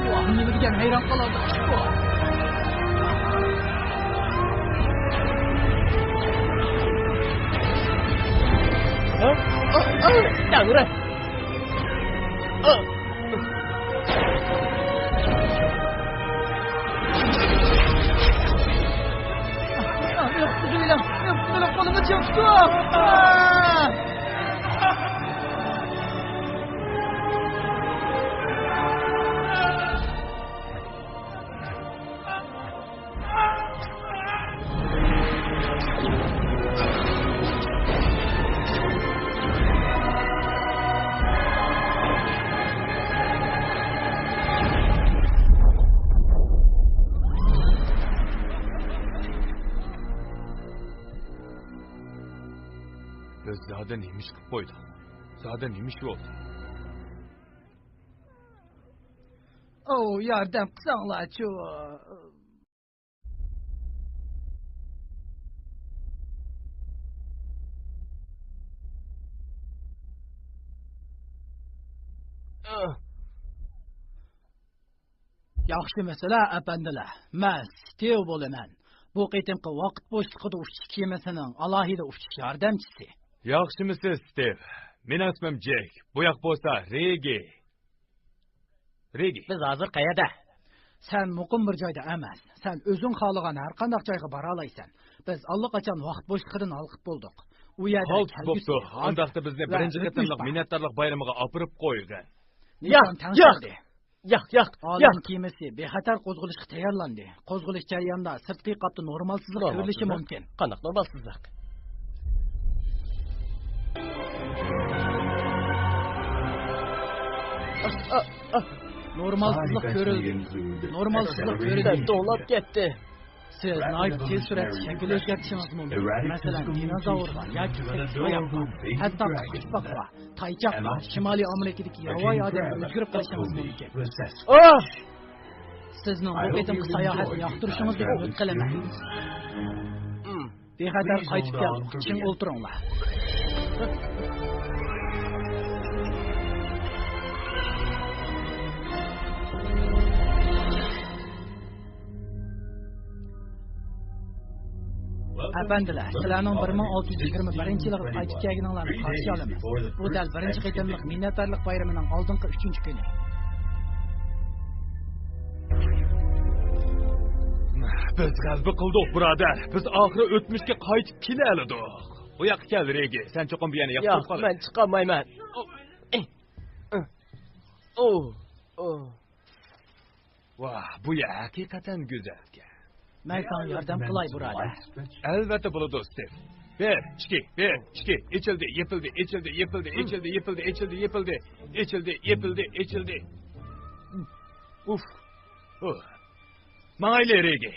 ۋاھ، نېمە دېگەن ھەيران قالارلىق ئىش بۇ! ھە؟ ئا، ئا، تەڭرى! ئا! مېنى قۇتقۇزۇۋېلىڭ! مېنى قۇتقۇزۇۋېلىڭ! قولۇمنى چىڭ تۇتۇڭ! ئا! بىز زادى نېمە ئىش قىلىپ قويدۇق؟ زادى نېمە ئىش بولدى؟ ئوۋ، ياردەم قىلساڭلارچۇ. ياخشىمۇسىلەر، ئەپەندىلەر؟ مەن ستىۋ بولىمەن. بۇ قېتىمقى ۋاقىت بوشلۇقىدا ئۇچۇش كېمىسىنىڭ ئالاھىدە ئۇچۇش ياردەمچىسى. ياخشىمۇسىز، ستىۋ؟ مېنىڭ ئىسمىم جېك. بۇ ياق بولسا رېگى. رېگى. بىز ھازىر قەيەردە؟ سەن مۇقىم بىر جايدا ئەمەس. سەن ئۆزۈڭ خالىغان ھەر قانداق جايغا بارالايسەن. بىز ئاللىقاچان ۋاقىت بوشلۇقىدىن ھالقىپ بولدۇق. ئۇ يەردە قالتىس كەلگۈسى بوپتۇ. ھازىر ئۇنداقتا بىزنى ۋە بىرىنچى ئۆتمۈش قېتىملىق بار. مىننەتدارلىق بايرىمىغا ئاپىرىپ قويغىن. نىشان ياق، ياق. تەڭشەلدى. ياق، ياق، ئالەم ياق. كېمىسى بىخەتەر قوزغىلىشقا تەييارلاندى. قوزغىلىش جەريانىدا سىرتقى قاپتا نورمالسىزلىق كۆرۈلۈشى نورمالسىزلىق؟ مۇمكىن. قانداق نورمالسىزلىق؟ نورمالسىزلىق كۆرۈلدى. نورمالسىزلىق كۆرۈلدى. مەن توڭلاپ كەتتى. سىز ناھايىتى تېز سۈرئەتتە شەكىل ئۆزگەرتىشىڭىز مۇمكىن. مەسىلەن، دىنوزاۋرغا ياكى سەككىز ئاياققا، ھەتتا قۇشپاققا، تايچاققا، شىمالىي ئامېرىكىدىكى ياۋايى ئادەمگە ئۆزگىرىپ قېلىشىڭىز مۇمكىن. ئاھ! سىزنىڭ بۇ قېتىمقى ساياھەتنى ياقتۇرۇشىڭىزنى ئۈمىد قىلىمەن. بىخەتەر قايتىپ كەلدۇق. چىڭ ئولتۇرۇڭلار. ئەپەندىلەر، سىلەرنىڭ بىر مىڭ ئالتە يۈز يىگىرمە بىرىنچى يىلىغا قايتىپ كەلگىنىڭلارنى قارشى ئالىمىز. بۇ دەل بىرىنچى قېتىملىق مىننەتدارلىق بايرىمىنىڭ ئالدىنقى ئۈچىنچى كۈنى. بىز غەلىبە قىلدۇق، بۇرادەر. بىز ئاخىرى ئۆتمۈشكە قايتىپ كېلەلىدۇق. بۇ ياققا كەل، رېگى. سەن چوقۇم بۇ يەرنى ياقتۇرۇپ قالىسەن. ياق، مەن چىقالمايمەن. ئو، ئو. ۋاھ، بۇ يەر ھەقىقەتەن گۈزەلكەن. مەن ساڭا ياردەم قىلاي، بۇرادەر. ئەلۋەتتە بولىدۇ، ستىف. بىر، ئىككى، بىر، ئىككى. ئېچىلدى، يېپىلدى، ئېچىلدى، يېپىلدى، ئېچىلدى، يېپىلدى، ئېچىلدى، يېپىلدى. ئېچىلدى، يېپىلدى، ئېچىلدى. ئۇف. ئۇھ. ماڭايلى، رېگى.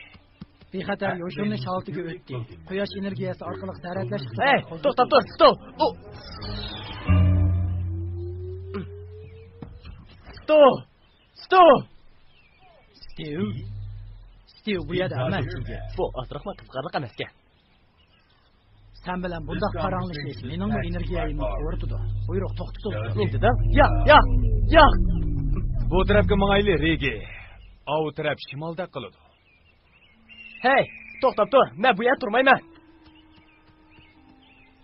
بىخەتەر يوشۇرۇنۇش ھالىتىگە ئۆتتى. قۇياش ئېنېرگىيەسى ئارقىلىق زەرەتلەش ئىقتىدارى ھەي، توختاپ تۇر، ستوپ! ئۇ. ستوپ! ستوپ! ستىف؟ ستىف بۇ يەردە ئەمەس، يىگىت. بۇ ئازراقلا قىزىقارلىق ئەمەسكەن. سەن بىلەن بۇنداق پاراڭلىشىش مېنىڭمۇ ئېنېرگىيەمنى قۇۋۋىتىدۇ. بۇيرۇق، توختىتىڭ. نېمە دېدىڭ؟ ياق، ياق، ياق! بۇ تەرەپكە ماڭايلى، رېگى. ئاۋۇ تەرەپ شىمالدەك قىلىدۇ. ھەي، توختاپ تۇر، مەن بۇ يەردە تۇرمايمەن.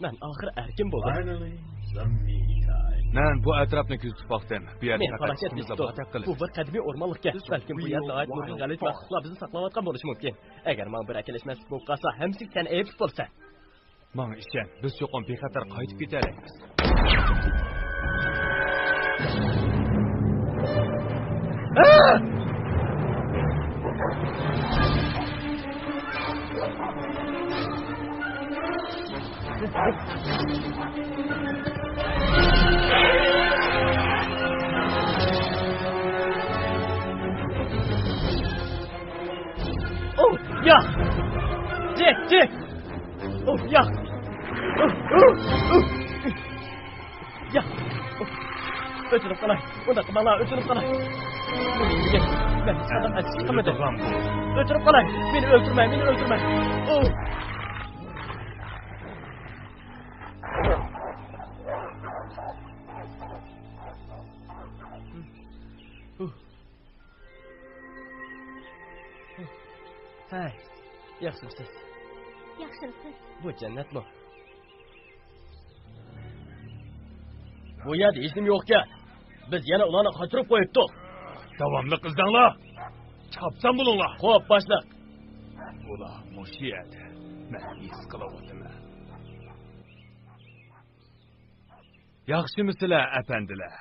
مەن ئاخىر ئەركىن بولدۇم. مەن بۇ ئەتراپنى كۆزىتىپ باقتىم. بۇ يەردە مېنى پەقەت پاراكەت ئىككىمىزلا بېسىپتۇ. بۇ بىر قەدىمىي ئورمانلىقكەن. بەلكىم بۇ يەردە ناھايىتى نۇرغۇن غەلىتە مەخلۇقلار بىزنى ساقلاۋاتقان بولۇشى مۇمكىن. ئەگەر ماڭا بىر ئەكەلەشمەسلىك بولۇپ قالسا، ھەممىسىگە سەن ئەيىبلىك بولىسەن. ماڭا ئىشەن، بىز چوقۇم بىخەتەر قايتىپ كېتەلەيمىز. ئوۋ، ياق! جېك، جېك! ئوۋ، ياق! ئوۋ، ئوۋ، ئوۋ! ياق! ئوۋ! ئۆچۈرۈپ قالاي! ئۇنداق قىلماڭلار، ئۆچۈرۈپ قالاي! مەن ھېچقانداق ئەسكى قىلمىدىم. ئۆچۈرۈپ قالاي! مېنى ئۆلتۈرمە، مېنى ئۆلتۈرمە! ئوۋ! ھەي، ياخشىمسىز؟ ياخشىمسىز؟ بۇ جەننەتمۇ؟ بۇ يەردە ھېچنېمە يوقكەن. بىز يەنە ئۇلارنى قاچۇرۇپ قويۇپتۇق. داۋاملىق ئىزدەڭلار. چاپسان بولۇڭلار. خوپ، باشلىق. ئۇلار مۇشۇ يەردە. مەن ھېس قىلىۋاتىمەن. ياخشىمۇسىلەر، ئەپەندىلەر؟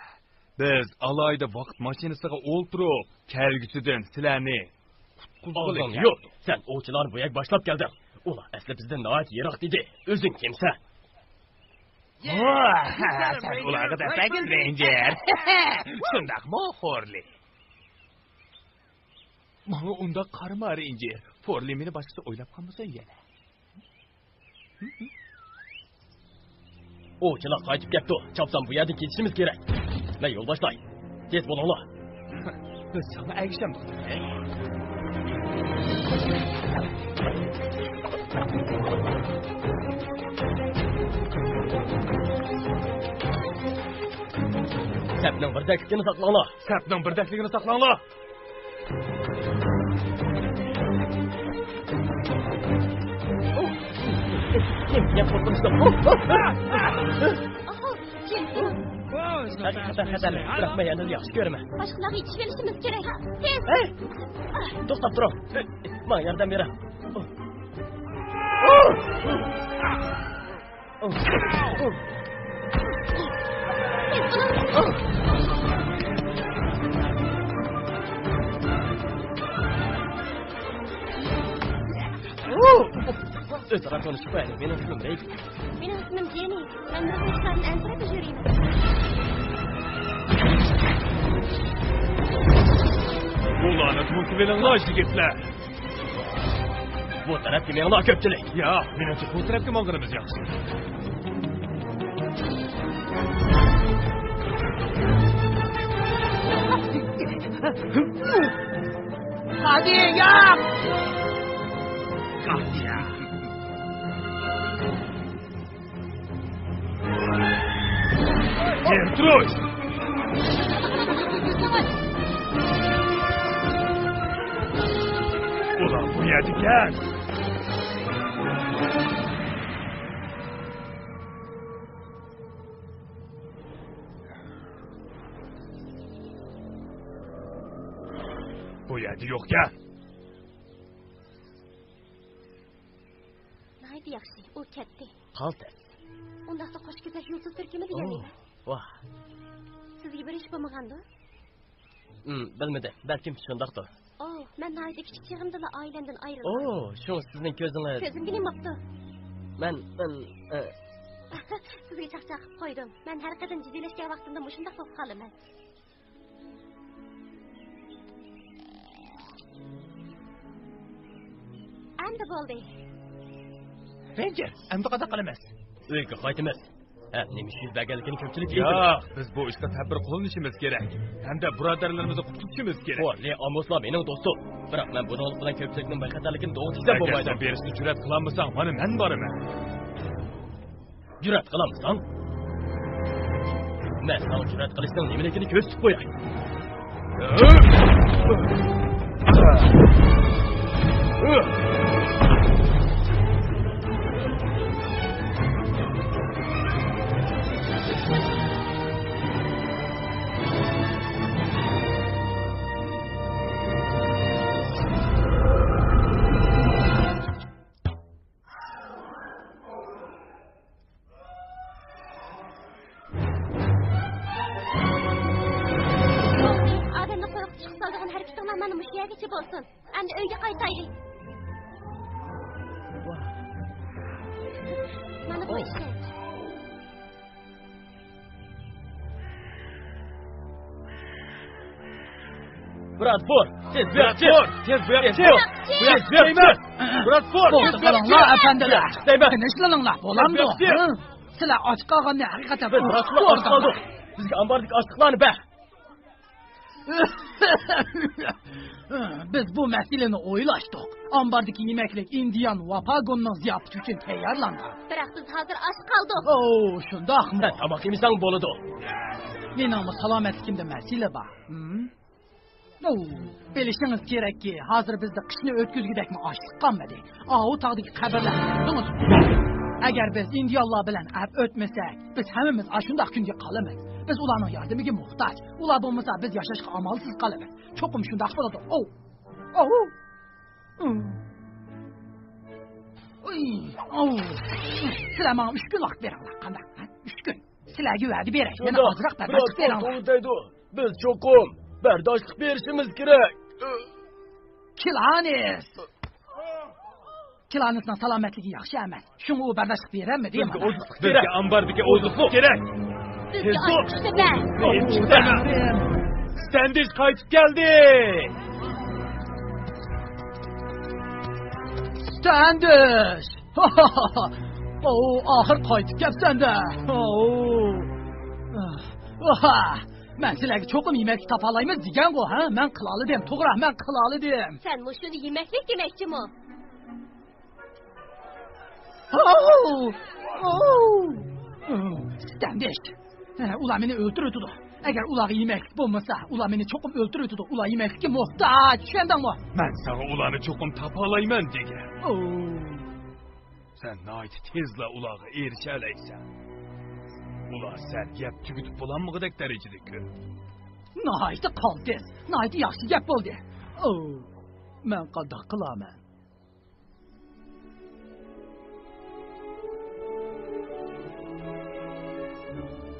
بىز ئالاھىدە ۋاقىت ماشىنىسىغا ئولتۇرۇپ، كەلگۈسىدىن سىلەرنى قۇتقۇزغىلى كەلدۇق. سەن ئوۋچىلارنى بۇ يەرگە باشلاپ كەلدىڭ. ئۇلار ئەسلى بىزدىن ناھايىتى يىراق ئىدى. ئۆزۈڭ كىمسەن؟ ۋاھ، سەن ئۇلارغا دەپسەن رېنجېر. شۇنداقمۇ، فورلى؟ ماڭا ئۇنداق قارىما، رېنجېر. فورلى مېنى باشقىچە ئويلاپ قالمىسۇن يەنە. ئوۋچىلار قايتىپ كەپتۇ. چاپسان بۇ يەردىن كېتىشىمىز كېرەك. مەن يول باشلاي. تېز بولۇڭلار. بىز ساڭا ئەگىشەمدۇق. سەپنىڭ بىردەكلىكىنى ساقلاڭلار. سەپنىڭ بىردەكلىكىنى ساقلاڭلار. ھەقىقەتەن خەتەرلىك، بىراق مەن يەنە ياخشى كۆرىمەن. باشقىلارغا يېتىشىۋېلىشىمىز كېرەك. تېز! ھەي! توختاپ تۇرۇڭ! ماڭا ياردەم بېرىڭ! ئۆزئارا تونۇشۇپ قويايلى. مېنىڭ ئىسمىم رېيك. مېنىڭ ئىسمىم جېنى. مەن نۇرغۇن ئىشلاردىن ئەنسىرەپ يۈرىمەن. بۇلارنى توسۇۋېلىڭلار، يىگىتلەر. بۇ تەرەپكە مېڭىڭلار، كۆپچىلىك. ياق، مېنىڭچە بۇ تەرەپكە ماڭغىنىمىز ياخشى. قادىيە، ياق! قادىيە. گېرترۇد! ئۇلار بۇ يەردىكەن! بۇ يەردە يوقكەن! ناھايىتى ياخشى، ئۇ كەتتى. قالتىس. ئۇنداقتا قوش كېزەك يۇلتۇز تۈركۈمى دېگەن نېمە؟ ۋاھ. سىزگە بىر ئىش بولمىغاندۇ؟ ھىم، بىلمىدىم. بەلكىم شۇنداقتۇ. ئوھ، مەن ناھايىتى كىچىك چېغىمدىلا ئائىلەمدىن ئايرىلدىم. ئوھ، شۇڭا سىزنىڭ كۆزىڭىز. كۆزۈمگە نېمە بوپتۇ؟ مەن، مەن، ئە، سىزگە چاقچاق قىلىپ قويدۇم. مەن ھەر قېتىم جىددىيلەشكەن ۋاقتىمدا مۇشۇنداق بولۇپ قالىمەن. ئەمدى بولدى. رېنجېر، ئەمدى قانداق قىلىمىز؟ ئۆيگە قايتىمىز. ھە، نېمە ئىش يۈز بەرگەنلىكىنى كۆپچىلىككە ئېيتىمىز. ياق، بىز بۇ ئىشقا تەدبىر قوللىنىشىمىز كېرەك. ھەمدە بۇرادەرلىرىمىزنى قۇتقۇزۇشىمىز كېرەك. فورلى ئاموسلار مېنىڭ دوستۇم. بىراق مەن بۇنىڭلىق بىلەن كۆپچىلىكنىڭ بىخەتەرلىكىنى توغرا چۈشىنىپ بولمايدۇ. ئەگەر سەن بېرىشنى جۈرئەت قىلالمىساڭ، مانا مەن بارىمەن. جۈرئەت قىلالمىساڭ؟ مەن ساڭا جۈرئەت قىلىشنىڭ نېمىلىكىنى كۆرسىتىپ قوياي. مانا مۇشۇ يەرگىچە بولسۇن. ئەمدى ئۆيگە قايتايلى. مانا بۇ ئىشەنچ. بىراتفور، تېز بۇياقچى! تېز بۇياقچى! تېز بۇياقچى! بىراتفور، تېز بۇياقچى! بولدى، ئەپەندىلەر. تىنچلىنىڭلار، بولامدۇ؟ سىلەر ئاچ قالغاننى ھەقىقەتەن بىز ئاچ قالدۇق. بىزگە ئامباردىكى ئاشلىقلارنى بەر. بىز بۇ مەسىلىنى ئويلاشتۇق. ئامباردىكى يېمەكلىك ئىندىيان ۋاپاگوننىڭ زىياپىتى ئۈچۈن تەييارلانغان. بىراق بىز ھازىر ئاچ قالدۇق. ئوو، شۇنداقمۇ؟ سەن تاماق يېمىسەڭ بولىدۇ. مېنىڭمۇ سالامەتلىكىمدە مەسىلە بار. ھىم؟ ئوو، بىلىشىڭىز كېرەككى، ھازىر بىزدە قىشنى ئۆتكۈزگۈدەكمۇ ئاشلىق قالمىدى. ئاۋۇ تاغدىكى قەبرىلەرنى كۆردىڭىزمۇ؟ ئەگەر بىز ئىندىيانلار بىلەن ئەپ ئۆتمىسەك، بىز ھەممىمىز ئاشۇنداق كۈنگە قالىمىز. بىز ئۇلارنىڭ ياردىمىگە موھتاج. ئۇلار بولمىسا، بىز ياشاشقا ئامالسىز قالىمىز. چوقۇم شۇنداق بولىدۇ. ئوو. ئوو. ئۇي، ئوو. سىلەر ماڭا ئۈچ كۈن ۋاقىت بېرىڭلار. قانداق؟ ھە؟ ئۈچ كۈن. سىلەرگە ۋەدە بېرەي. يەنە ئازراق بەرداشلىق بېرىڭلار. توغرا دەيدۇ. بىز چوقۇم بەرداشلىق بېرىشىمىز كېرەك. كىلانىس. كىلانىسنىڭ سالامەتلىكى ياخشى ئەمەس. شۇڭا ئۇ بەرداشلىق بېرەلمىدى. بىزگە ئوزۇقلۇق كېرەك. بىزگە ئامباردىكى ئوزۇقلۇق كېرەك. بىزگە ئاشلىق بەر. ستەندىش قايتىپ كەلدى. ستەندىش. ئوو، ئاخىر قايتىپ كەپسەن-دە. ئوو. ۋاھ، مەن سىلەرگە چوقۇم يېمەكلىك تاپالايمىز دېگەنغۇ، ھە؟ مەن قىلالىدىم، توغرا، مەن قىلالىدىم. سەن مۇشۇنى يېمەكلىك دېمەكچىمۇ؟ ئوو! ئوو! ستەندىش. ھە، ئۇلار مېنى ئۆلتۈرۈۋېتىدۇ. ئەگەر ئۇلارغا يېمەكلىك بولمىسا، ئۇلار مېنى چوقۇم ئۆلتۈرۈۋېتىدۇ. ئۇلار يېمەكلىككە موھتاج، چۈشەندىڭمۇ؟ مەن ساڭا ئۇلارنى چوقۇم تاپالايمەن دېگەن. ئوو. سەن ناھايىتى تېزلا ئۇلارغا ئېرىشەلەيسەن. ئۇلار سەن يەپ تۈگىتىپ بولالمىغۇدەك دەرىجىدە كۆپ. ناھايىتى قالتىس، ناھايىتى ياخشى گەپ بولدى. ئوو، مەن قانداق قىلارمەن؟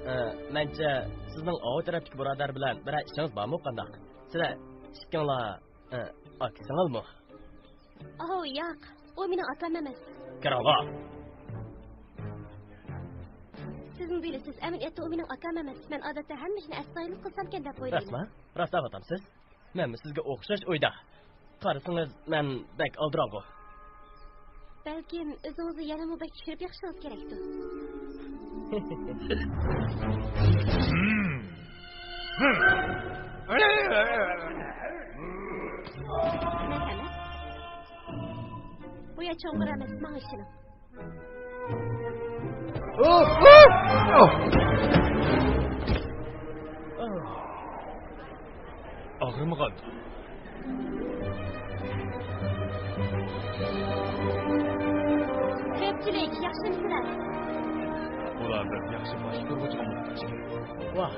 ئە، مەنچە، سىزنىڭ ئاۋۇ تەرەپتىكى بۇرادەر بىلەن بىرەر ئىشىڭىز بارمۇ قانداق؟ سىلەر ئىككىڭلار، ئە، ئاكا سىڭىلمۇ؟ ئاۋۇ ياق، ئۇ مېنىڭ ئاكام ئەمەس. كىرىڭلار. سىزمۇ بىلىسىز، ئەمەلىيەتتە ئۇ مېنىڭ ئاكام ئەمەس. مەن ئادەتتە ھەممە ئىشنى ئەستايىدىل قىلسامكەن دەپ ئويلايمەن. راستما؟ راست دەۋاتامسىز؟ مەنمۇ سىزگە ئوخشاش ئويدا. قارىسىڭىز، مەن بەك ئالدىراڭغۇ. بەلكىم ئۆزىڭىزنى يەنىمۇ بەك چۈشۈرۈپ بېقىشىڭىز كېرەكتۇ. مەرھەمەت. بۇ يەر چوڭقۇر ئەمەس، ماڭا ئىشىنىڭ. ئاغرىمىغان. كۆپچىلىك، ياخشىمۇسىلەر؟ ئۇلار بىز ياخشى باشقۇرغۇچىغا موھتاج. ۋاھ،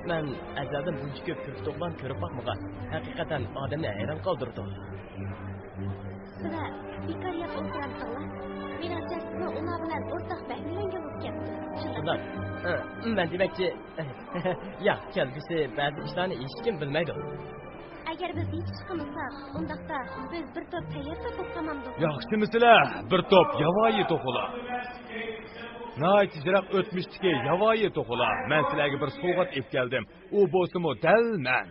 مەن ئەزەلدىن بۇنچە كۆپ كۆك توخۇلارنى كۆرۈپ باقمىغان. ھەقىقەتەن ئادەمنى ھەيران قالدۇرىدۇ. سىلەر بىكار يەپ ئولتۇرامسىڭلار؟ مېنىڭچە، سىزنىڭ ئۇلار بىلەن ئورتاق بەھرىلەنگۈڭىز كەپتۇ. شۇنداق. شۇنداق. ئە، مەن دېمەكچى، ياق، كەلگۈسى بەزى ئىشلارنى ھېچكىم بىلمەيدۇ. ئەگەر بىز ھېچ ئىش قىلمىساق، ئۇنداقتا بىز بىر توپ تەييار توپ بولۇپ قالمامدۇق؟ ياخشىمۇسىلەر؟ بىر توپ ياۋايى توخۇلار. ناھايىتى يىراق ئۆتمۈشتىكى ياۋايى توخۇلار. مەن سىلەرگە بىر سوۋغات ئېلىپ كەلدىم. ئۇ بولسىمۇ دەل مەن.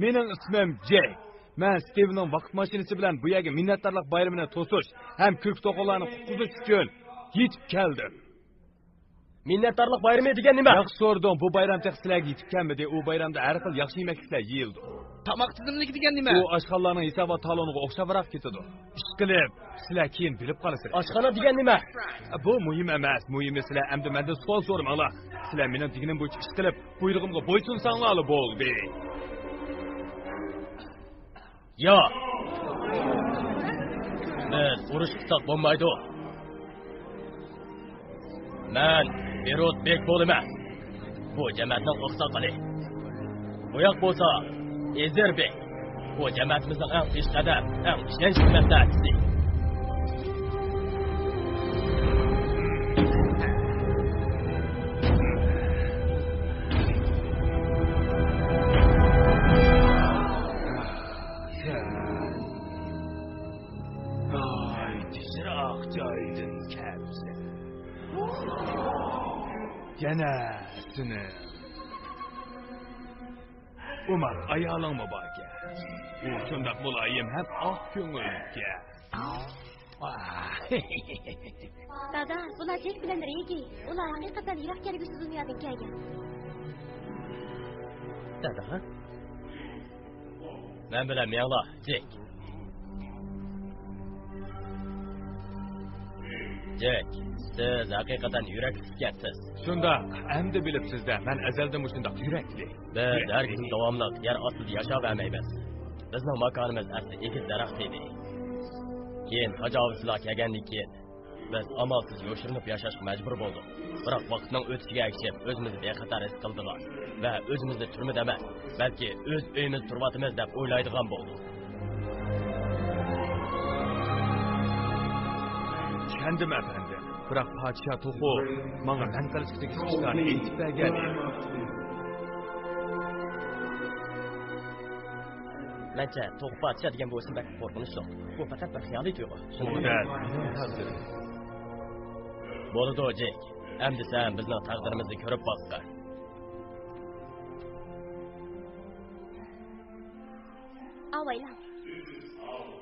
مېنىڭ ئىسمىم جېك. مەن ستىۋنىڭ ۋاقىت ماشىنىسى بىلەن بۇ يەرگە مىننەتدارلىق بايرىمىنى توسۇش ھەم كۆك توخۇلارنى قۇتقۇزۇش ئۈچۈن يېتىپ كەلدىم. مىننەتدارلىق بايرىمى دېگەن نېمە؟ ياخشى سورىدىڭ، بۇ بايرام تېخى سىلەرگە يېتىپ كەلمىدى. ئۇ بايرامدا ھەر خىل ياخشى يېمەكلىكلەر يېيىلىدۇ. تاماق تىزىملىكى دېگەن نېمە؟ ئۇ ئاشخانىلارنىڭ ھېسابات تالونىغا ئوخشاپراق كېتىدۇ. ئىشقىلىپ، سىلەر كېيىن بىلىپ قالىسىلەر. ئاشخانا دېگەن نېمە؟ بۇ مۇھىم ئەمەس. مۇھىمى سىلەر ئەمدى مەندىن سوئال سورىماڭلار. سىلەر مېنىڭ دېگىنىم بويىچە ئىش قىلىپ، بۇيرۇقۇمغا بويسۇنساڭلارلا بولدى. ياق. بىز ئۇرۇش قىلساق بولمايدۇ. مەن بېروت بېك بولىمەن. بۇ جەمەتنىڭ ئاقساقىلى. بۇياق بولسا ئېزىر بېك. بۇ جەمەتىمىزنىڭ ئەڭ پېشقەدەم، ئەڭ ئىشەنچلىك مەسلىھەتچىسى. نەسىنىڭ. ئۇمار، ئايالىڭمۇ باركەن. ئۇ شۇنداق مۇلايىم ھەم ئاق كۆڭۈلكەن. دادا، بۇلار جېك بىلەن رېگى. ئۇلار ھەقىقەتەن يىراق كەلگۈسى دۇنيادىن كەلگەن. دادا؟ مەن بىلەن مېڭلا، جېك. جېك، سىز ھەقىقەتەن يۈرەكلىك ئىكەنسىز. شۇنداق، ئەمدى بىلىپسىز-دە، مەن ئەزەلدىن مۇشۇنداق يۈرەكلىك. بىز ھەرگىز داۋاملىق يەر ئاستىدا ياشاۋەرمەيمىز. بىزنىڭ ماكانىمىز ئەسلى ئېگىز دەرەخ ئىدى. كېيىن تاجاۋۇزچىلار كەلگەندىن كېيىن، بىز ئامالسىز يوشۇرۇنۇپ ياشاشقا مەجبۇر بولدۇق. بىراق ۋاقىتنىڭ ئۆتۈشىگە ئەگىشىپ، ئۆزىمىزنى بىخەتەر ھېس قىلدىلا ۋە ئۆزىمىزنى تۈرمىدە ئەمەس، بەلكى ئۆز ئۆيىمىزدە تۇرۇۋاتىمىز دەپ ئويلايدىغان بولدۇق. چۈشەندىم، ئەپەندىم. بىراق پادىشاھ توخۇ ماڭا مەن قىلىشقا تېگىشلىك ئىشلارنى ئېيتىپ بەرگەن ئىدى. مەنچە، توخۇ پادىشاھ دېگەن بۇ ئىسىم بەك قورقۇنچلۇق. بۇ پەقەت بىر خىيالىي تۇيغۇ. بۇ دەل مېنىڭ تەقدىرىم. بولىدۇ، جېك. ئەمدى سەن بىزنىڭ تەقدىرىمىزنى كۆرۈپ باققىن. ئاۋايلاڭ.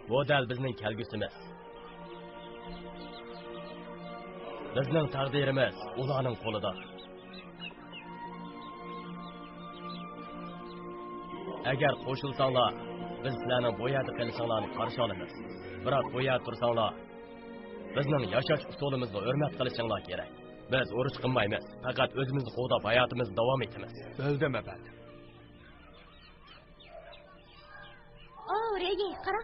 بۇ دەل بىزنىڭ كەلگۈسىمىز. بىزنىڭ تەقدىرىمىز ئۇلارنىڭ قولىدا. ئەگەر قوشۇلساڭلار، بىز سىلەرنىڭ بۇ يەردە قېلىشىڭلارنى قارشى ئالىمىز. بىراق بۇ يەردە تۇرساڭلار، بىزنىڭ ياشاش ئۇسۇلىمىزغا ھۆرمەت قىلىشىڭلار كېرەك. بىز ئۇرۇش قىلمايمىز، پەقەت ئۆزىمىزنى قوغداپ ھاياتىمىزنى داۋام ئېتىمىز. بىلدىم، ئەپەندىم. ئاۋۇ، رېگى، قارا.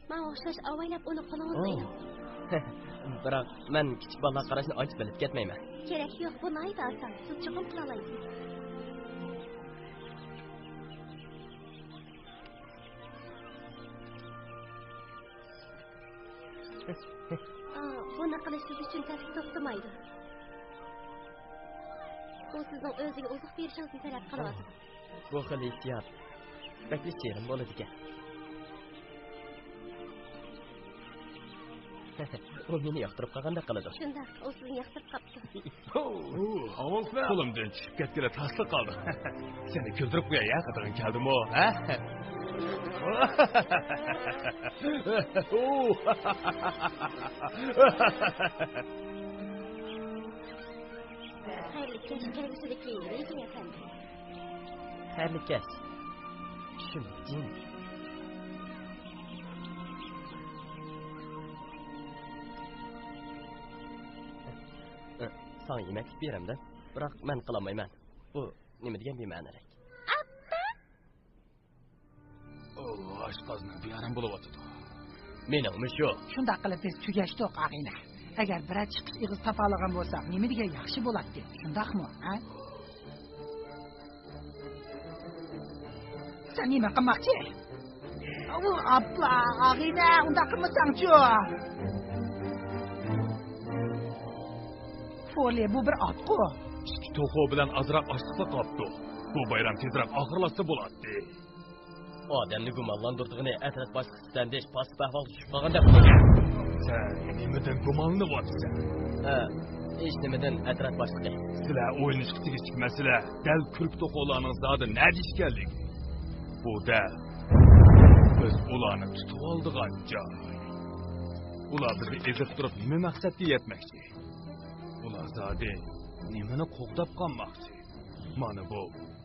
ماڭا ئوخشاش ئاۋايلاپ ئۇنى قولىڭىزغا ئېلىڭ. بىراق مەن كىچىك بالىلارغا قاراشنى ئانچە بىلىپ كەتمەيمەن. كېرەك يوق، بۇ ناھايىتى ئاسان. سىز چوقۇم قىلالايسىز. ئا، بۇنى قىلىش سىز ئۈچۈن تەسلىك توختىمايدۇ. ئۇ سىزنىڭ ئۆزىگە ئوزۇق بېرىشىڭىزنى تەلەپ قىلىۋاتىدۇ. بۇ خىل ھېسسىيات بەكلا شېرىن بولىدىكەن. ئۇ مېنى ياقتۇرۇپ قالغاندەك قىلىدۇ. شۇنداق، ئۇ سىزنى ياقتۇرۇپ قاپتۇ. قولۇمدىن چۈشۈپ كەتكىلى تاسلا قالدى. سېنى كۈلدۈرۈپ قوياي يا، قىلغىڭ كەلدىمۇ، ھە؟ خەيرلىك كەچ، كەلگۈسىدىكى رېگىي ئەپەندى. خەيرلىك كەچ. چۈشۈم جىم. ساڭا يېمەكلىك بېرەمدە، بىراق مەن قىلالمايمەن. بۇ نېمە دېگەن بىمەنىلىك. ئاپا! ئۇ ئاشقازىنىڭ بىئارام بولۇۋاتىدۇ. مېنىڭمۇ شۇ. شۇنداق قىلىپ بىز تۈگەشتۇق، ئاغىنە. ئەگەر بىرەر چىقىش ئېغىز تاپالىغان بولساق، نېمە دېگەن ياخشى بولاتتى، شۇنداقمۇ، ھە؟ سەن نېمە قىلماقچى؟ ئۇ، ئاپلا، ئاغىنە، ئۇنداق قىلمىساڭچۇ؟ فولى، بۇ بىر ئاتقۇ. ئىككى توخۇ بىلەن ئازراق ئاشلىقلا قاپتۇ. بۇ بايرام تېزرەك ئاخىرلاشسا بولاتتى. ئادەمنى گۇمانلاندۇرىدىغىنى ئەترەت باشلىقى سىستەندىش پاسسىپ ئەھۋالغا چۈشۈپ قالغاندەك قىلىدۇ. سەن نېمىدىن گۇمانلىنىۋاتىسەن؟ ھە، ھېچنېمىدىن، ئەترەت باشلىقى. سىلەر ئويلىنىشقا تېگىشلىك مەسىلە دەل كۈركە توخۇلارنىڭ زادى نەدە ئىكەنلىكى. بۇ دەل بىز ئۇلارنى تۇتۇۋالىدىغان جاي. ئۇلار بىزنى ئېزىقتۇرۇپ نېمە مەقسەتكە يەتمەكچى؟ ئۇلار زادى نېمىنى قوغداپ قالماقچى؟ مانا بۇ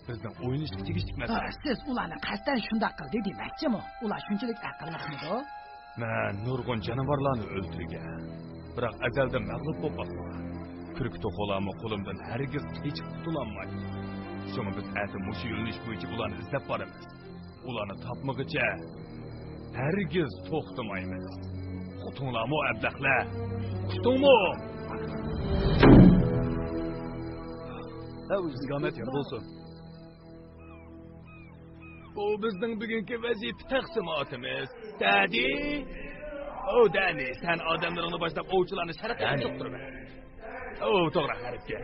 بىزنىڭ ئويلىنىشقا تېگىشلىك مەسىلە. ھە، سىز ئۇلارنى قەستەن شۇنداق قىلدى دېمەكچىمۇ؟ ئۇلار شۇنچىلىك ئەقىللىقمىدۇ؟ مەن نۇرغۇن جانىۋارلارنى ئۆلتۈرگەن، بىراق ئەزەلدىن مەغلۇپ بولۇپ باقمىغان. كۈركە توخۇلارمۇ قولۇمدىن ھەرگىز قېچىپ قۇتۇلالمايدۇ. شۇڭا بىز ئەتە مۇشۇ يۆنىلىش بويىچە ئۇلارنى ئىزدەپ بارىمىز. ئۇلارنى تاپمىغىچە ھەرگىز توختىمايمىز. ئۇقتۇڭلارمۇ، ئەبلەخلەر؟ ئۇقتۇڭمۇ؟ ئىستىقامەت يار بولسۇن. بۇ بىزنىڭ بۈگۈنكى ۋەزىپە تەقسىماتىمىز. دادى! ئو، دەنى، سەن ئادەملىرىڭنى باشلاپ ئوۋچىلارنى شەرققە ئېزىقتۇرۇۋەت. ئو، توغرا، غەربكە.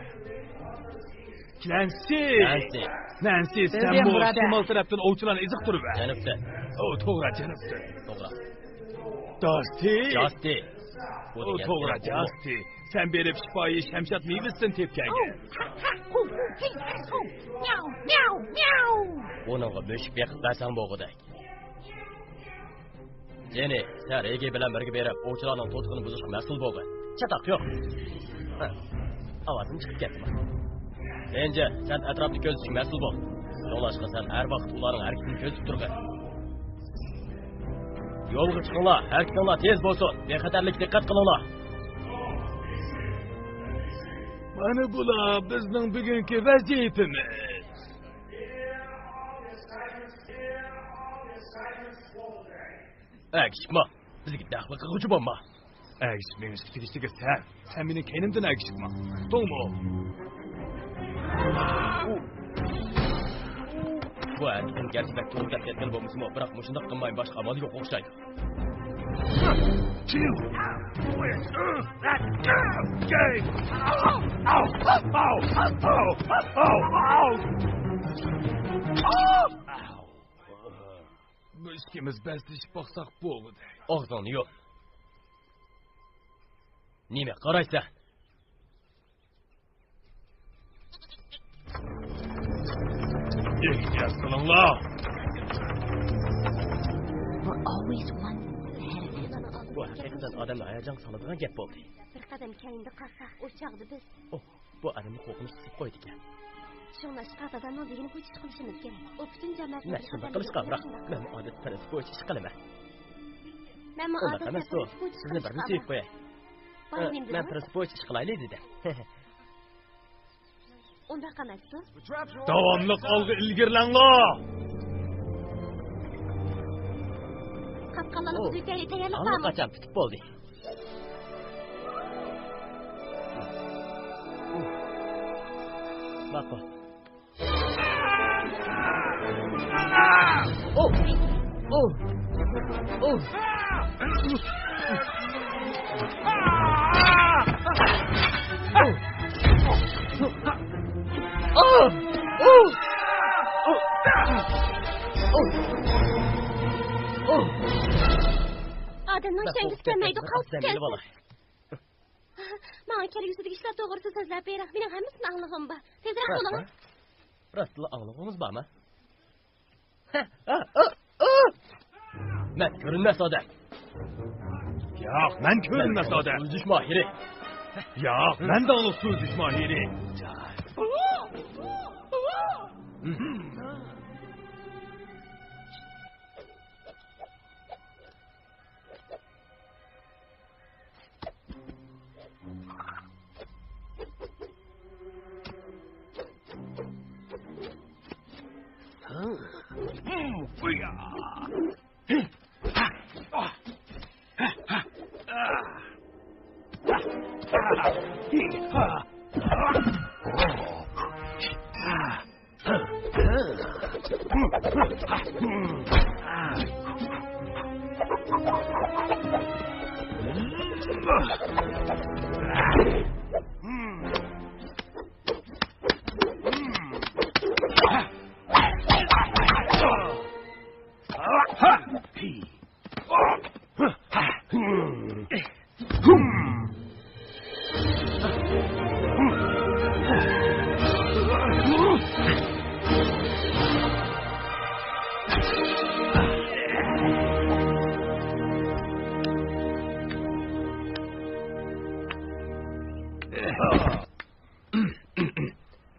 نەنسى! نەنسى! نەنسى، سەن بۇ شىمال تەرەپتىن ئوۋچىلارنى ئېزىقتۇرۇۋەت. جەنۇبتىن. ئو، توغرا، جەنۇبتىن. توغرا. جاستى! جاستى! ئو، توغرا، جاستى. سەن بېرىپ شىپايى شەمشاد مېۋىسىدىن تېپىپ كەلگىن. ئۇنىڭغا مۈشۈك بېقىپ بەرسەڭ بولغۇدەك. جېنى، سەن رېگى بىلەن بىرگە بېرىپ، ئوۋچىلارنىڭ توتىقىنى بۇزۇشقا مەسئۇل بولغىن. چاتاق يوق. ھە، ئاۋازىم چىقىپ كەتتىمۇ؟ لېنجى، سەن ئەتراپنى كۆزىتىشكە مەسئۇل بول. شۇڭلاشقا سەن ھەر ۋاقىت ئۇلارنىڭ ھەرىكىتىنى كۆزىتىپ تۇرغىن. يولغا چىقىڭلار، ھەرىكىتىڭلار تېز بولسۇن، بىخەتەرلىككە دىققەت قىلىڭلار. مانا بۇلار بىزنىڭ بۈگۈنكى ۋەزىپىمىز. ئەگىشىپ ماڭ، بىزگە دەخلى قىلغۇچى بولما. ئەگىشىپ مېڭىشقا تېگىشلىكى سەن. سەن مېنىڭ كەينىمدىن ئەگىشىپ ماڭ. ئۇقتۇڭمۇ؟ بۇ ھەرىكىتىم گەرچە بەك توغرا دەپ كەتكەن بولمىسىمۇ، بىراق مۇشۇنداق قىلماي باشقا ئامال يوق ئوخشايدۇ. بىز ئىككىمىز بەسلىشىپ باقساق بولغۇدەك. ئاغزىڭنى يۇم. نېمە قارايسەن؟ ئېھتىيات قىلىڭلار! بۇ ھەقىقەتەن ئادەمنى ھاياجانغا سالىدىغان گەپ بولدى. بىر قەدەم كەينىدە قالساق، ئۇ چاغدا بىز. ئوھ، بۇ ئادەمنى قورقۇنچ قىسىپ قويىدىكەن. شۇڭلاشقا دادامنىڭ دېگىنى بويىچە ئىش قىلىشىمىز كېرەك. ئۇ پۈتۈن جامائەتنى مەن شۇنداق قىلىشقا ئامراق. مەن ئادەتتە پىرىنسىپ بويىچە ئىش قىلىمەن. مەنمۇ ئادەتتە پىرىنسىپ بويىچە ئىش قىلىشقا ئامراق. سىزنى بىرنى سۆيۈپ قوياي. مەن پىرىنسىپ بويىچە ئىش قىلايلى دېدىم. ئۇنداق ئەمەستۇ؟ داۋاملىق ئالغا ئىلگىرىلەڭلار! قاپقانلارنى ئۇزىتەيلى، تەييارلىق بارمۇ؟ ئاللىقاچان پۈتۈپ بولدى. ماقۇل. ئوھ! ئوھ! ئوھ! ئادەمنىڭ ئىشەنگۈسى كەلمەيدۇ، قالتىس كەلسۇن. ماڭا كەلگۈسىدىكى ئىشلار توغرىسىدا سۆزلەپ بېرىڭ. مېنىڭ ھەممىسىنى ئاڭلىغۇم بار. تېزرەك بولۇڭ. راستلا ئاڭلىغۇڭىز بارمۇ؟ مەن كۆرۈنمەس ئادەم. ياق، مەن كۆرۈنمەس ئادەم. سۆزلىشىش ماھىرى. ياق، مەن داڭلىق سۆزلىشىش ماھىرى.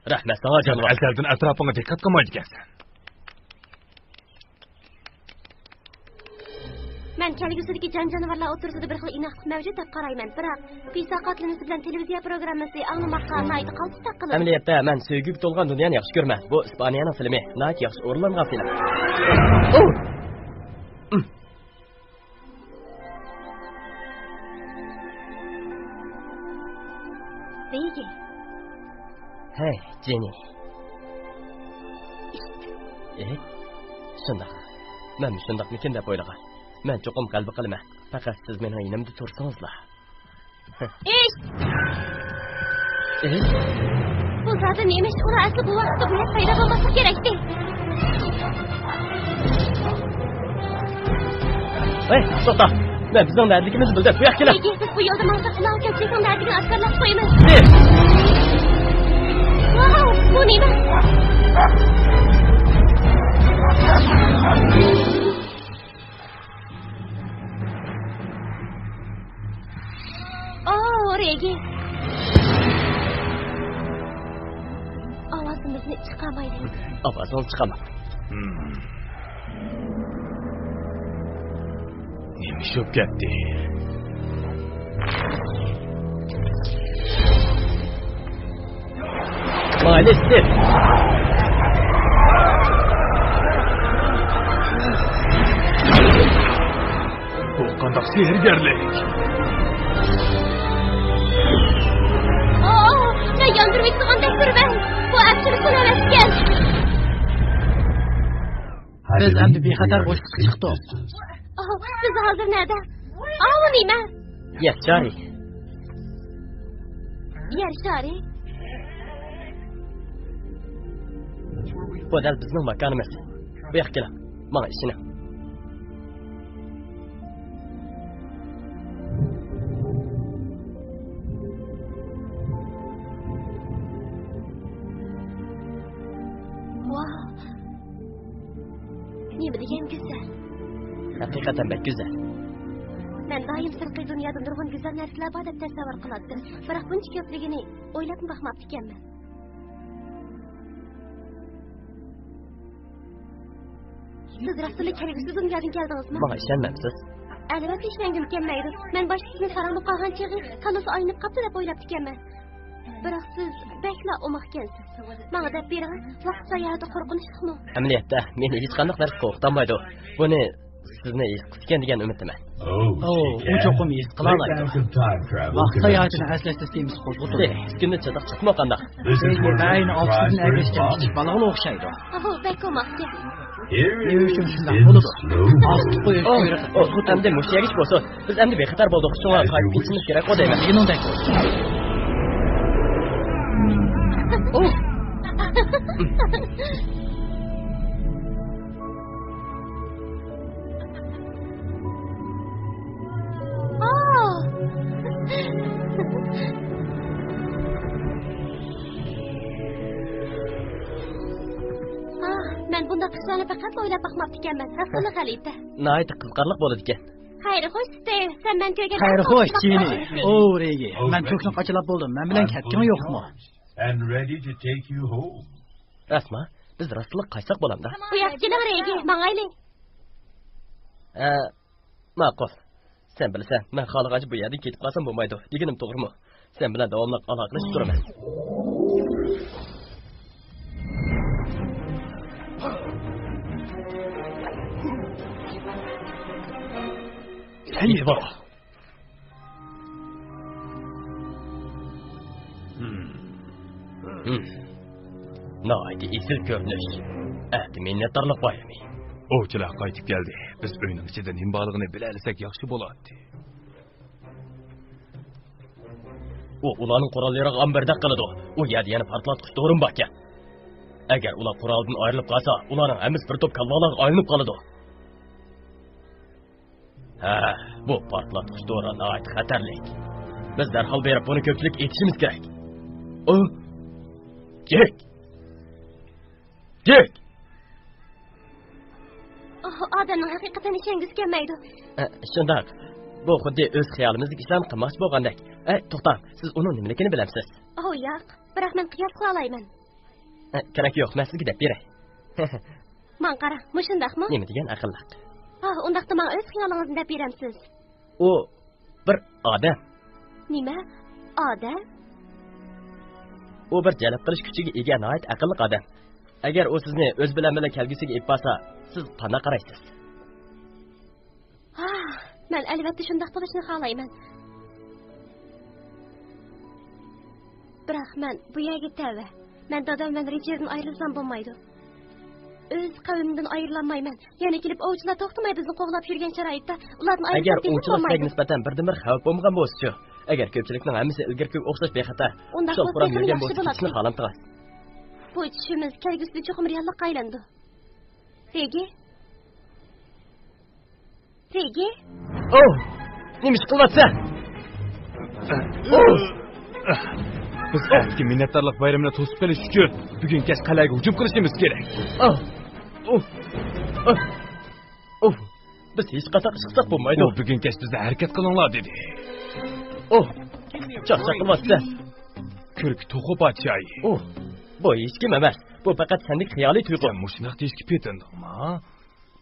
رەھمەت ساڭا، جانىۋار. ئەزەلدىن ئەتراپىڭغا دىققەت قىلمايدىكەنسەن. مەن كەلگۈسىدىكى جان-جانىۋارلار ئوتتۇرىسىدا بىر خىل ئىناقلىق مەۋجۇت دەپ قارايمەن، بىراق پىساقات لىنىسى بىلەن تېلېۋىزىيە پروگراممىسى ئاڭلىماققا ناھايىتى قالتىس تاقىلىدۇ. ئەمەلىيەتتە، مەن سۆيگۈگە تولغان دۇنيانى ياخشى كۆرىمەن. بۇ ئىسپانىيەنىڭ فىلىمى. ناھايىتى ياخشى ئورۇنلانغان فىلىم. ۋېيگى. ھەي، جېنى. ئېھ، شۇنداق. مەنمۇ شۇنداقمىكىن دەپ ئويلىغان. مەن چوقۇم غەلىبە قىلىمەن. پەقەت سىز مېنىڭ يېنىمدا تۇرسىڭىزلا. ئىش! ئىش؟ بۇ زادى نېمە ئىش؟ ئۇلار ئەسلى بۇ ۋاقىتتا بۇ يەردە پەيدا بولماسلىقى كېرەكتى. ھەي، توختا! مەن بىزنىڭ نەدىكىمىزنى بىلدىم. بۇ ياققا كېلىڭ. نېگى سىز بۇ يولدا ماڭساق، ئۇلارغا كەلچىكىڭ نەدىكىنى ئاشكارىلاپ قويىمىز. سىز. ۋاۋ، بۇ نېمە؟ ئو، رېگى. ئاۋازىمىزنى چىقارمايلى. ئاۋازىڭىزنى چىقارماڭ. نېمە ئىش بولۇپ كەتتى؟ مايلى سىز. بۇ قانداق سېھىرگەرلىك؟ ئاھ، مەن ياندۇرۇۋېتىدىغاندەك تۇرىمەن. بۇ ئەپسۇن ئەمەسكەن. بىز ئەمدى بىخەتەر بوشلۇققا چىقتۇق. ئاھ، بىز ھازىر نەدە؟ ئاۋۇ نېمە؟ يەر شارى. يەر شارى؟ بۇ دەل بىزنىڭ ماكانىمىز. بۇ ياققا كېلىڭ. ماڭا ئىشىنىڭ. ۋاۋ! نېمە دېگەن گۈزەل! ھەقىقەتەن بەك گۈزەل. مەن دائىم سىرتقى دۇنيادا نۇرغۇن گۈزەل نەرسىلەر بار دەپ تەسەۋۋۇر قىلاتتىم، بىراق بۇنچە كۆپلۈكىنى ئويلاپمۇ باقماپتىكەنمەن. سىز راستلا كەلگۈسى دۇنيادىن كەلدىڭىزمۇ؟ ماڭا ئىشەنمەمسىز؟ ئەلۋەتتە ئىشەنگۈم كەلمەيدۇ. مەن باشتا سىزنى ساراڭ بولۇپ قالغان چېغى كاللىسى ئايلىنىپ قاپتۇ دەپ ئويلاپتىكەنمەن. بىراق سىز بەكلا ئوماقكەنسىز. ماڭا دەپ بېرىڭە، ۋاقىت ساياھىتى قورقۇنچلۇقمۇ؟ ئەمەلىيەتتە مېنى ھېچقانداق نەرسە قورقۇتالمايدۇ. بۇنى سىزنى ھېس قىلىدىكەن دېگەن ئۈمىدتىمەن. ئوۋ، ئۇ چوقۇم ھېس قىلالايدۇ. ۋاقىت ساياھىتىنى ئەسلەش سىستېمىسى قوزغىتىلدى. ئىككىنچى چاتاق چىقىمۇ قانداق؟ بەينى ئالتە يۈز ئەگەشكەن كىچىك بالىغىلا ئوخشايدۇ. ئاھۇ، بەك ئوماقكەن. نېمە ئۈچۈن شۇنداق بولىدۇ؟ ئاستىق قويۇش بۇيرۇقى. ئەمدى مۇشۇ يەرگىچە بولسۇن. بىز ئەمدى بىخەتەر بولدۇق، شۇڭا قايتىپ كېتىشىمىز كېرەكقۇ دەيمەن. مېنىڭدەك. ئاھ، مەن بۇنداق ئىشلارنى پەقەتلا ئويلاپ باقماپتىكەنمەن. راستلا غەلىتە. ناھايىتى قىزىقارلىق بولىدىكەن. خەير خوش، ستېف. سەن مەن كۆرگەن خەير خوش، جېنى. ئوۋ، رېگى. مەن كۆكنى قاچىلاپ بولدۇم. مەن بىلەن كەتكىڭ يوقمۇ؟ And ready to take you home. راستما؟ بىز راستلا قايتساق بولامدا؟ بۇ ياققا كېلىڭ، رېگى. ماڭايلى. ئە، ماقۇل. سەن بىلىسەن، مەن خالىغانچە بۇ يەردىن كېتىپ قالسام بولمايدۇ. دېگىنىم توغرىمۇ؟ سەن بىلەن داۋاملىق ئالاقىلىشىپ تۇرىمەن. سەن نېمە؟ ناھايىتى ئېسىل كۆرۈنۈش. ئەتە مىننەتدارلىق بايرىمى. ئوۋچىلار قايتىپ كەلدى. بىز ئۆينىڭ ئىچىدە نېمە بارلىقىنى بىلەلىسەك ياخشى بولاتتى. ئۇ ئۇلارنىڭ قوراللىرىغا ئامبەردەك قىلىدۇ. ئۇ يەردە يەنە پارتلاتقۇچ دورىمۇ باركەن. ئەگەر ئۇلار قورالدىن ئايرىلىپ قالسا، ئۇلارنىڭ ھەممىسى بىر توپ كالۋالارغا ئايلىنىپ قالىدۇ. ھە، بۇ پارتلاتقۇچ دورا ناھايىتى خەتەرلىك. بىز دەرھال بېرىپ بۇنى كۆپچىلىككە ئېيتىشىمىز كېرەك. ئۇ، جېك! جېك! ئاھ، ئادەمنىڭ ھەقىقەتەن ئىشەنگۈسى كەلمەيدۇ. ئە، شۇنداق. بۇ خۇددى ئۆز خىيالىمىزدىكى ئىشلارنى قىلماقچى بولغاندەك. ئە، توختاڭ، سىز ئۇنىڭ نېمىلىكىنى بىلەمسىز؟ ئوھ، ياق. بىراق مەن قىياس قىلالايمەن. ئە، كېرەك يوق، مەن سىزگە دەپ بېرەي. ماڭا قارا، مۇشۇنداقمۇ؟ نېمە دېگەن ئەقىللىق. ئاھ، ئۇنداقتا ماڭا ئۆز خىيالىڭىزنى دەپ بېرەمسىز؟ ئۇ بىر ئادەم. نېمە؟ ئادەم؟ ئۇ بىر جەلپ قىلىش كۈچىگە ئىگە ناھايىتى ئەقىللىق ئادەم. ئەگەر ئۇ سىزنى ئۆزى بىلەن بىللە كەلگۈسىگە ئېلىپ بارسا، سىز قانداق قارايسىز؟ ھا، مەن ئەلۋەتتە شۇنداق بولۇشنى خالايمەن. بىراق مەن بۇ يەرگە تەۋە. مەن دادام بىلەن رىچاردتىن ئايرىلسام بولمايدۇ. ئۆز قەۋمىمدىن ئايرىلالمايمەن. يەنە كېلىپ ئوۋچىلار توختىماي بىزنى قوغلاپ يۈرگەن شارائىتتا ئۇلاردىن ئەگەر ئايرىلسام تېخىمۇ ئوۋچىلار بولمايدۇ. سىلەرگە نىسبەتەن بىردىنبىر خەۋپ بولمىغان بولسىچۇ؟ ئەگەر كۆپچىلىكنىڭ ھەممىسى ئىلگىرىكىگە ئوخشاش بىخەتەر، ئۇنداق خۇشال-خۇرام بولسا يۈرگەن ياخشى بولسا، بولاتتى. كېتىشنى خالامتىغان. بۇ چۈشىمىز كەلگۈسىدە چوقۇم رېئاللىققا ئايلىنىدۇ. رېگى؟ رېگى؟ ئوھ! نېمە ئىش قىلىۋاتىسەن؟ بىز ئەتىكى مىننەتدارلىق بايرىمىنى توسۇپ قېلىش ئۈچۈن بۈگۈن كەچ قەلئەگە ھۇجۇم قىلىشىمىز كېرەك. ئاھ! ئۇھ! ئاھ! ئۇھ! بىز ھېچقانداق ئىش قىلساق بولمايدۇ. ئۇ بۈگۈن كەچ بىزنى ھەرىكەت قىلىڭلار دېدى. ئۇھ! چاقچاق قىلىۋاتىسەن. كۆركى توخۇ پادىشاھى. ئۇھ! بۇ ھېچكىم ئەمەس. بۇ پەقەت سەندىكى خىيالىي تۇيغۇ. سەن مۇشۇنداق دېيىشكە پېتىندىڭما؟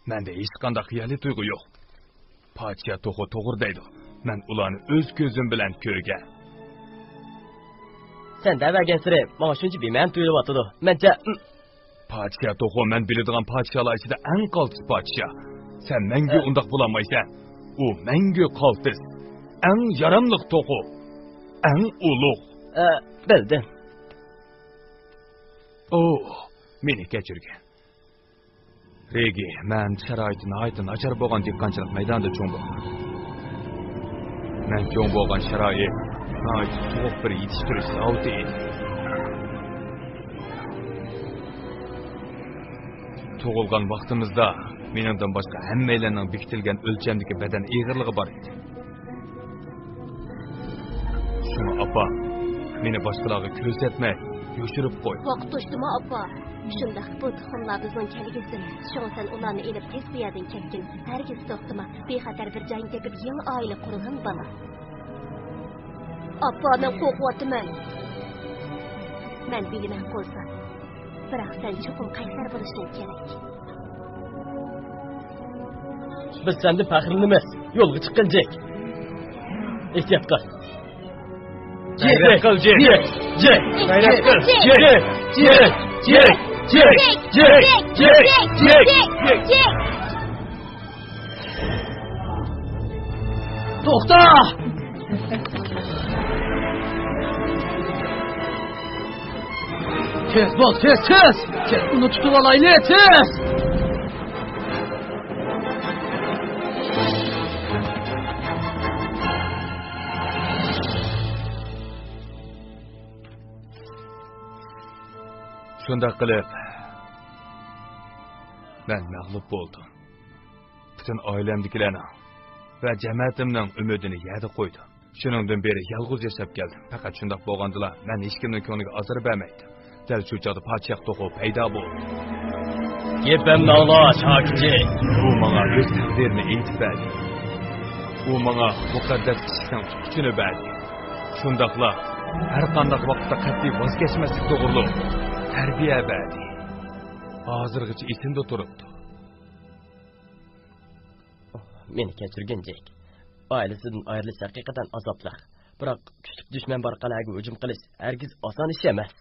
مەندە ھېچقانداق خىيالىي تۇيغۇ يوق. پادىشاھ توخۇ توغرا دەيدۇ. مەن ئۇلارنى ئۆز كۆزۈم بىلەن كۆرگەن. سەن دەۋەرگەنسېرى ماڭا شۇنچە بىمەنە تۇيۇلۇۋاتىدۇ. مەنچە، ئىم. پادىشاھ توخۇ مەن بىلىدىغان پادىشاھلار ئىچىدە ئەڭ قالتىس پادىشاھ. سەن مەڭگۈ ئە. ئۇنداق بولالمايسەن. ئۇ مەڭگۈ قالتىس. ئەڭ ياراملىق توخۇ. ئەڭ ئۇلۇغ. ئە، بىلدىم. ئوھ، مېنى كەچۈرگىن. رېگى، مەن شارائىتى ناھايىتى ناچار بولغان دېھقانچىلىق مەيدانىدا چوڭ بولغان. مەن چوڭ بولغان شارائىت ناھايىتى سوغۇق بىر يېتىشتۈرۈش زاۋۇتى ئىدى. تۇغۇلغان ۋاقتىمىزدا مېنىڭدىن باشقا ھەممەيلەننىڭ بېكىتىلگەن ئۆلچەمدىكى بەدەن ئېغىرلىقى بار ئىدى. شۇڭا ئاپام مېنى باشقىلارغا كۆرسەتمەي يوشۇرۇپ قويدى. ۋاقىت توشتىمۇ، ئاپا؟ شۇنداق، بۇ تۇخۇملار بىزنىڭ كەلگۈسىمىز. شۇڭا سەن ئۇلارنى ئېلىپ تېز بۇ يەردىن كەتكىن. ھەرگىز توختىما. بىخەتەر بىر جاينى تېپىپ يېڭى ئائىلە قۇرغىن، بالا. ئاپا، مەن قورقۇۋاتىمەن. مەن بىلىمەن قورساق. بىراق سەن چوقۇم قەيسەر بولۇشۇڭ كېرەك. بىز سەندىن پەخىرلىنىمىز. يولغا چىققىن، جېك. ئېھتىيات قىل. غەيرەت قىل، جېك. جېك. غەيرەت قىل. جېك. جېك. توختا! تېز بول، تېز، تېز! تېز، ئۇنى تۇتۇپ ئالايلى، تېز! شۇنداق قىلىپ، مەن مەغلۇپ بولدۇم. پۈتۈن ئائىلەمدىكىلەرنىڭ ۋە جەمەتىمنىڭ ئۈمىدىنى يەردە قويدۇم. شۇنىڭدىن بېرى يالغۇز ياشاپ كەلدىم. پەقەت شۇنداق بولغاندىلا، مەن ھېچكىمنىڭ كۆڭلىگە ئازار بەرمەيتتىم. دەل شۇ چاغدا پادىشاھ توخۇ پەيدا بولدى. گېپىمنى ئاڭلا، شاكىچى. ئۇ ماڭا ئۆز تەقدىرىنى ئېيتىپ بەردى. ئۇ ماڭا مۇقەددەس ئىشىكنىڭ تۇتقۇچىنى بەردى. شۇنداقلا ھەر قانداق ۋاقىتتا قەتئىي ۋاز كەچمەسلىك توغرۇلۇق تەربىيە بەردى. ھازىرغىچە ئېسىمدە تۇرۇپتۇ. مېنى كەچۈرگىن، جېك. ئائىلىسىدىن ئايرىلىش ھەقىقەتەن ئازابلىق. بىراق كۈچلۈك دۈشمەن بار قەلئەگە ھۇجۇم قىلىش ھەرگىز ئاسان ئىش ئەمەس.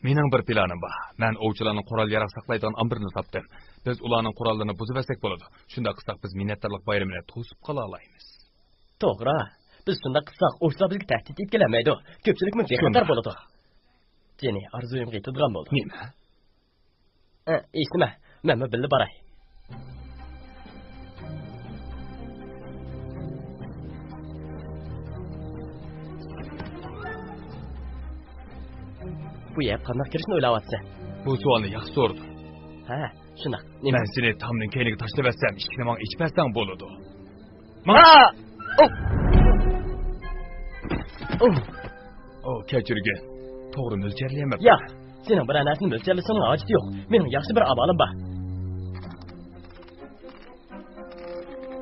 مېنىڭ بىر پىلانىم بار. مەن ئوۋچىلارنىڭ قورال-ياراغ ساقلايدىغان ئامبىرىنى تاپتىم. بىز ئۇلارنىڭ قوراللىرىنى بۇزۇۋەتسەك بولىدۇ. شۇنداق قىلساق بىز مىننەتدارلىق بايرىمىنى توسۇپ قالالايمىز. توغرا. بىز شۇنداق قىلساق ئوۋچىلار بىزگە تەھدىت ئېلىپ كېلەلمەيدۇ. كۆپچىلىكمۇ بىخەتەر بولىدۇ. جېنى، ئارزۇيۇمغا يېتىدىغان بولدى. نېمە؟ ئە، ھېچنېمە. مەنمۇ بىللە باراي. بۇ يەرگە قانداق كىرىشنى ئويلاۋاتىسەن؟ بۇ سوئالنى ياخشى سورىدىڭ. ھە، شۇنداق. نېمە؟ مەن سېنى تامنىڭ كەينىگە تاشلىۋەتسەم، ئىشىكنى ماڭا ئېچىپ بەرسەڭ بولىدۇ. ماڭا! ئوھ! ئوھ! ئوھ، كەچۈرگىن. توغرا مۆلچەرلىيەلمەپتىمەن. ياق، سېنىڭ بىرەر نەرسىنى مۆلچەرلىشىڭنىڭ ھاجىتى يوق. مېنىڭ ياخشى بىر ئامالىم بار.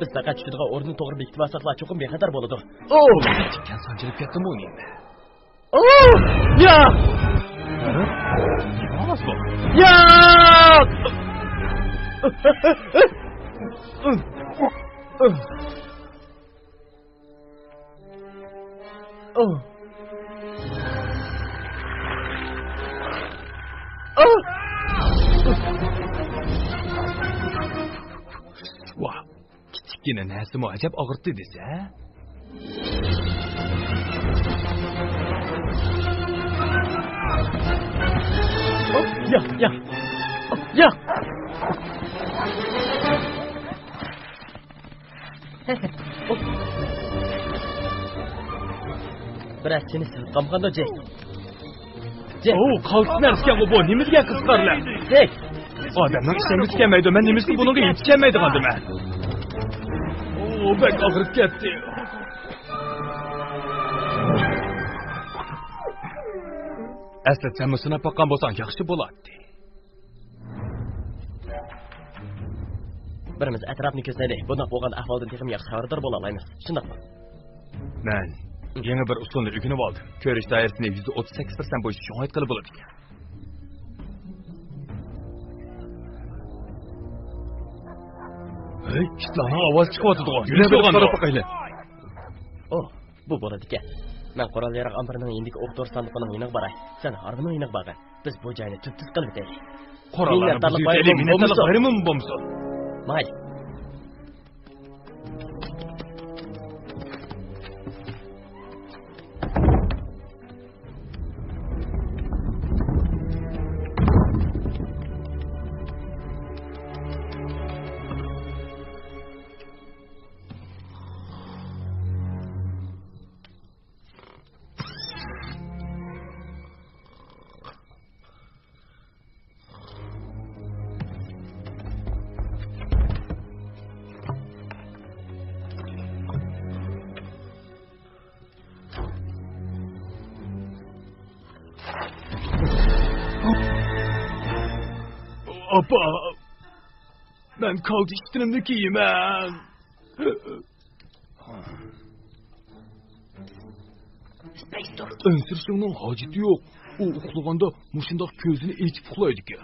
بىز پەقەت چۈشىدىغان ئورۇننى توغرا بېكىتىۋالساقلا، چوقۇم بىخەتەر بولىدۇ. ئوھ! كەتكەن سانجىلىپ كەتتىمۇ نېمە؟ ئوھ! ياق! ھە؟ نېمە ئاۋاز بۇ؟ ياق! ئوھ! ئوھ! ۋاھ! كىچىككىنە نەرسىمۇ ئەجەب ئاغرىتتى دېسە. ياق، ياق. ياق. بىرەر سېنى سېغىپ قالمىغاندۇ، جېك؟ جېك. ئوۋ، قالتىس نەرسىكەنغۇ بۇ، نېمە دېگەن قىزىقارلىق. جېك. ئادەمنىڭ ئىشەنگۈسى كەلمەيدۇ، مەن نېمىشقا بۇنىڭغا يېتىشەلمەيدىغاندىمەن؟ ئوۋ، بەك ئاغرىپ كەتتى. ئەسلى سەنمۇ سىناپ باققان بولساڭ ياخشى بولاتتى. بىرىمىز ئەتراپنى كۆزلەيلى. بۇنداق بولغان ئەھۋالدىن تېخىمۇ ياخشى خەۋەردار بولالايمىز. شۇنداقمۇ؟ مەن يېڭى بىر ئۇسۇلنى ئۆگىنىۋالدىم. كۆرۈش دائىرىسىنى يۈزدە ئوتتۇز سەككىز پىرسەنت بويىچە چوڭايتقىلى بولىدىكەن. ھەي، ئىتلارنىڭ ئاۋازى چىقىۋاتىدىغۇ. يەنە بىر قاراپ باقايلى. ئوھ، بۇ بولىدىكەن. مەن قورال ياراغ ئامبىرىنىڭ يېنىدىكى ئوق دورا ساندۇقىنىڭ يېنىغا باراي. سەن ھارۋىنىڭ يېنىغا بارغىن. بىز بۇ جاينى تۈپتۈز قىلىۋېتەيلى. قوراللارنى بۇزۇۋېتەيلى، مىننەتدارلىق بايرىمىمۇ بولمىسۇن. ماي. ئاپا، مەن كالتە ئىشتىنىمنى كىيىمەن. ئەنسىرىشىڭنىڭ ھاجىتى يوق. ئۇ ئۇخلىغاندا مۇشۇنداق كۆزىنى ئېچىپ ئۇخلايدىكەن.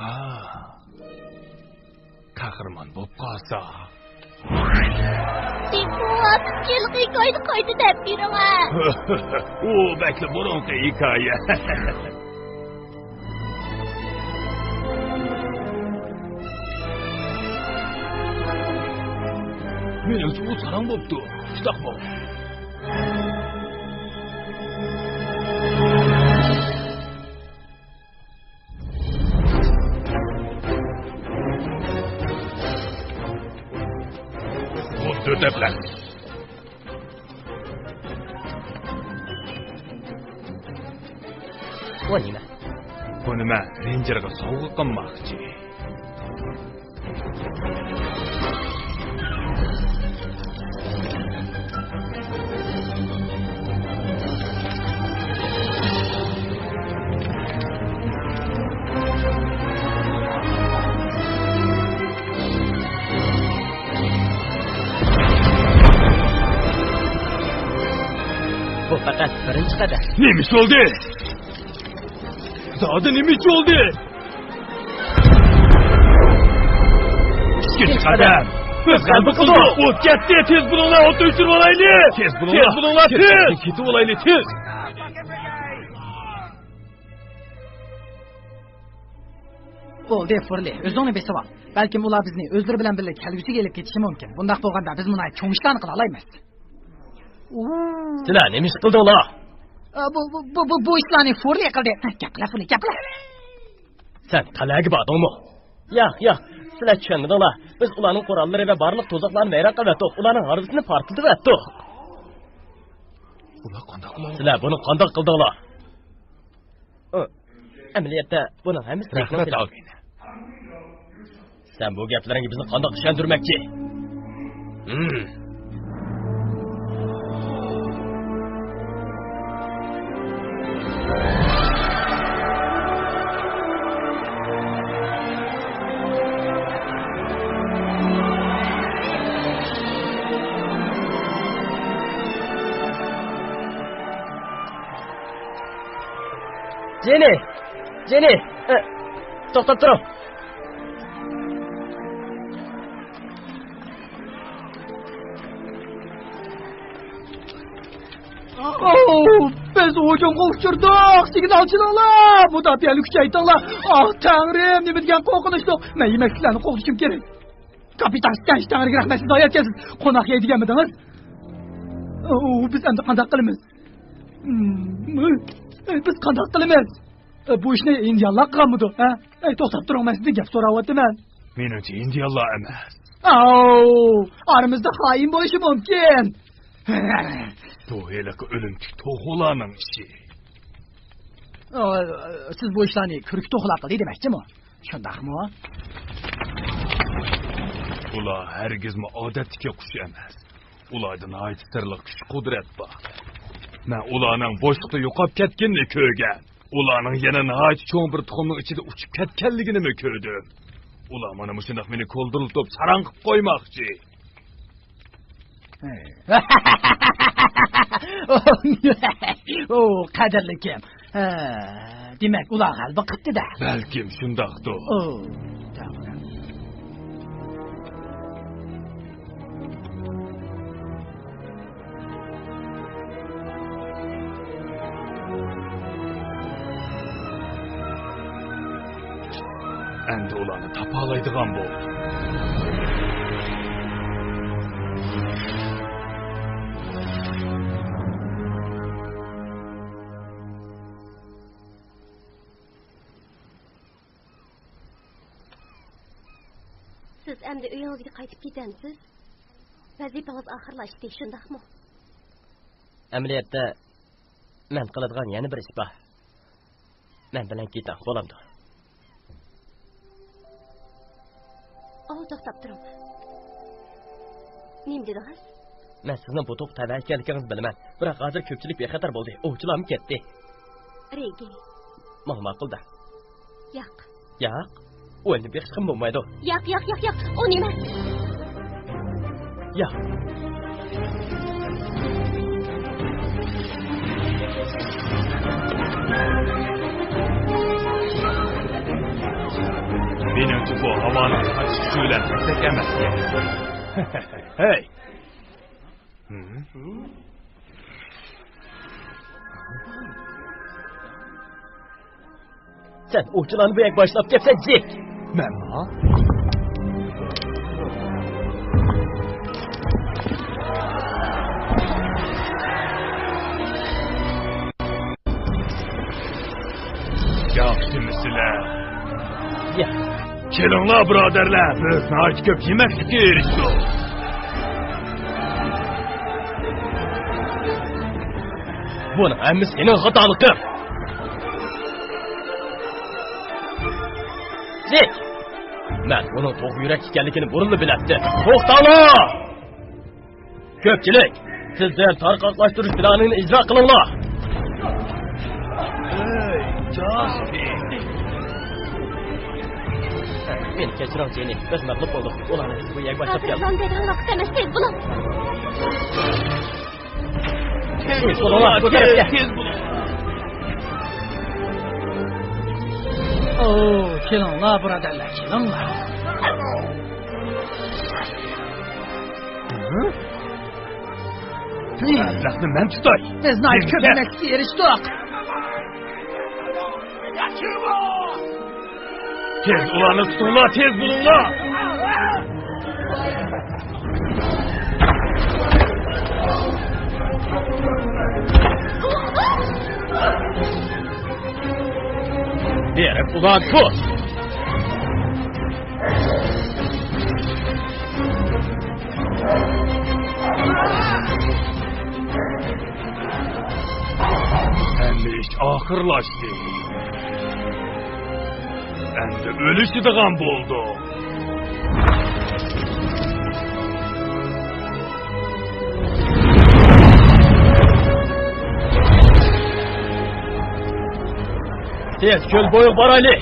ھا. قەھرىمان بولۇپ قالسا. ئىلقى قايتا دەپ بېرىڭە. ئۇ بەكلا بۇرۇنقى ھېكايە. مېنىڭچە ئۇ ساراڭ بوپتۇ. شۇنداقمۇ؟ بۇ تۆت ئەپلەر. بۇ نېمە؟ بۇنى مەن رېنجېرغا سوۋغا قىلماقچى. بۇ پەقەت بىرىنچى قەدەم. نېمە ئىش بولدى؟ زادى نېمە ئىش بولدى؟ ئىككىنچى قەدەم. بىز غەلىبە قىلدۇق. ئوت كەتتى. تېز بولۇڭلار، ئوتنى ئۆچۈرۈۋالايلى. تېز بولۇڭلار. تېز بولۇڭلار، تېز. كېتىۋالايلى، تېز. بولدى، فۇرلى، ئۆزۈڭنى بېسىۋال. بەلكىم ئۇلار بىزنى ئۆزلىرى بىلەن بىللە كەلگۈسىگە ئېلىپ كېتىشى مۇمكىن. بۇنداق بولغاندا بىز مۇنايى چوڭ ئىشلارنى قىلالايمىز. سىلەر نېمە ئىش قىلدىڭلار؟ ئا، بۇ، بۇ، بۇ، بۇ، بۇ ئىشلارنى فۇرلى قىلدى. ھە، گەپ قىلە، فۇرلى، گەپ قىلە. سەن قەلئەگە باردىڭمۇ؟ ياق، ياق، سىلەر چۈشەنمىدىڭلار. بىز ئۇلارنىڭ قوراللىرى ۋە بارلىق تۇزاقلارنى ۋەيران قىلىۋەتتۇق، ئۇلارنىڭ ھارۋىسىنى پارتلىتىۋەتتۇق. ئۇلار قانداق قىلغان؟ سىلەر بۇنى قانداق قىلدىڭلار؟ ئەمەلىيەتتە بۇنىڭ ھەممىسى رەھمەت، ئاغىنە. سەن بۇ گەپلىرىڭگە بىزنى قانداق ئىشەندۈرمەكچى؟ ھىم. جېنى! جېنى! ئە، توختاپ تۇرۇڭ! ئاۋۇ، بىز ھۇجۇمغا ئۇچرىدۇق! سىگنال چېلىڭلار! مۇداپىئەنى كۈچەيتىڭلار! ئاھ، تەڭرىم، نېمە دېگەن قورقۇنچلۇق! مەن يېمەكلىكلەرنى قوغدىشىم كېرەك. كاپىتان ستەنشتاينغا رەھمەت، ھىدايەت كەلسۇن. قوناق يەيدىگەنمىدىڭىز؟ ئۇ، بىز ئەمدى قانداق قىلىمىز؟ ھىم، بىز قانداق قىلىمىز؟ بۇ ئىشنى ھىندىيانلار قىلغانمىدۇ، ھە؟ ئەي، توختاپ تۇرۇڭ، مەن سىزدىن گەپ سوراۋاتىمەن. مېنىڭچە ھىندىيانلار ئەمەس. ئاۋۇ، ئارىمىزدا خائىن بولۇشى مۇمكىن. بۇ ھېلىقى ئۆلۈمتۈك توخۇلارنىڭ ئىشى. ئا، سىز بۇ ئىشلارنى كۈركە توخۇلار قىلدى دېمەكچىمۇ؟ شۇنداقمۇ؟ ئۇلار ھەرگىزمۇ ئادەتتىكى قۇش ئەمەس. ئۇلاردا ناھايىتى سىرلىق كۈچ-قۇدرەت بار. مەن ئۇلارنىڭ بوشلۇقتا يوقاپ كەتكىنىنى كۆرگەن. ئۇلارنىڭ يەنە ناھايىتى چوڭ بىر تۇخۇمنىڭ ئىچىدە ئۇچۇپ كەتكەنلىكىنىمۇ كۆردۈم. ئۇلار مانا مۇشۇنداق مېنى كولدۇرلىتىپ ساراڭ قىلىپ قويماقچى. ئۇ، قەدىرلىكىم. ھە، دېمەك، ئۇلار غەلىبە قىپتۇ-دە. بەلكىم شۇنداقتۇ. ئۇ، توغرا. ئەمدى ئۇلارنى تاپالايدىغان بولدۇم. سىز ئەمدى ئۆيىڭىزگە قايتىپ كېتەمسىز؟ ۋەزىپىڭىز ئاخىرلاشتى، شۇنداقمۇ؟ ئەمەلىيەتتە، مەن قىلىدىغان يەنە بىر ئىش بار. مەن بىلەن كېتىڭ، بولامدۇ؟ ئاۋۇ، توختاپ تۇرۇڭ. نېمە دېدىڭىز؟ مەن سىزنىڭ بۇ توغرا تەۋە ئىكەنلىكىڭىزنى بىلىمەن. بىراق ھازىر كۆپچىلىك بىخەتەر بولدى. ئوۋچىلارمۇ كەتتى. رېگى. ماڭا ماقۇل-دە. ياق. ياق؟ ئويلىنىپ بېقىشقىمۇ بولمايدۇ. ياق، ياق، ياق، ياق. ئۇ نېمە؟ ياق. مېنىڭچە بۇ ھاۋانىڭ تارتىش كۈچى بىلەن تەكلەك ئەمەس. ھەي! سەن ئوۋچىلارنى بۇ يەرگە باشلاپ كەپسەن، جېك. مەنمۇ؟ ياخشىمۇ سىلەر؟ يا. كېلىڭلار، بۇرادەرلەر، بىز ناھايىتى كۆپ يېمەكلىككە ئېرىشتۇق. بۇنىڭ ھەممىسى سېنىڭ خاتالىقىڭ. جېك! مەن ئۇنىڭ توغرا يۈرەك ئىكەنلىكىنى بۇرۇنلا بىلەتتىم. توختاڭلار! كۆپچىلىك، تېزدىن تارقاقلاشتۇرۇش پىلانىنى ئىجرا قىلىڭلار. مېنى كەچۈرۈڭ، جېنى. بىز مەغلۇپ بولدۇق. ئۇلارنى بۇ يەرگە باشلاپ كەلدۇق. ھازىر دەيدىغان ۋاقىت ئەمەس، تېز بولۇڭ. تېز بولۇڭلار، بۇ تەرەپكە. تېز بولۇڭ. ئوو، كېلىڭلار، بۇرادەرلەر، كېلىڭلار. ھە؟ مەبلەغنى مەن تۇتاي. بىز ناھايىتى كۆپ يېمەكلىككە ئېرىشتۇق. تېز ئۇلارنى تۇتۇڭلار، تېز بولۇڭلار. بېرىپ ئۇلارنى تۇت. ھەممە ئىش ئاخىرلاشتى. ئەمدى ئۆلۈشىدىغان بولدۇق. تېز كۆل بويىغا بارايلى.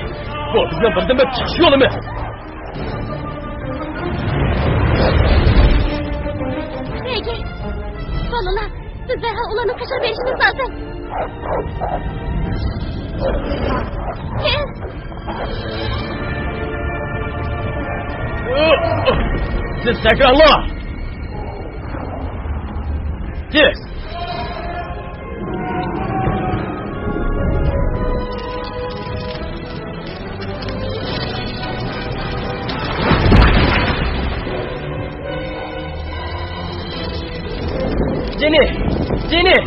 بۇ بىزنىڭ بىردىنبىر چىقىش يولىمىز. رېگى، بالىلار، بىز دەرھال ئۇلارنىڭ قېشىغا بېرىشىمىز لازىم. تېز! سىز سەكرانلار! تېز! جېنى! جېنى!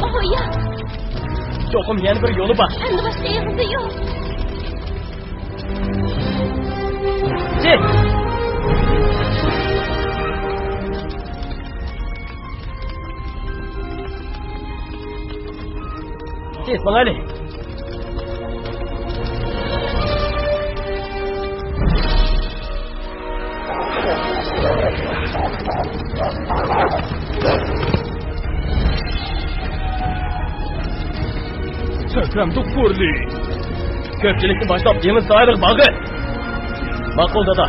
ئويا! چوقۇم يەنە بىر يولى بار. ئەمدى باشقا ئېغىزى يوق. جېك! تېز ماڭايلى. چۆكۈرەمدۇق بۇرلى. كۆپچىلىكنى باشلاپ دېڭىز ساھىلىغا بارغىن. ماقۇل، دادا.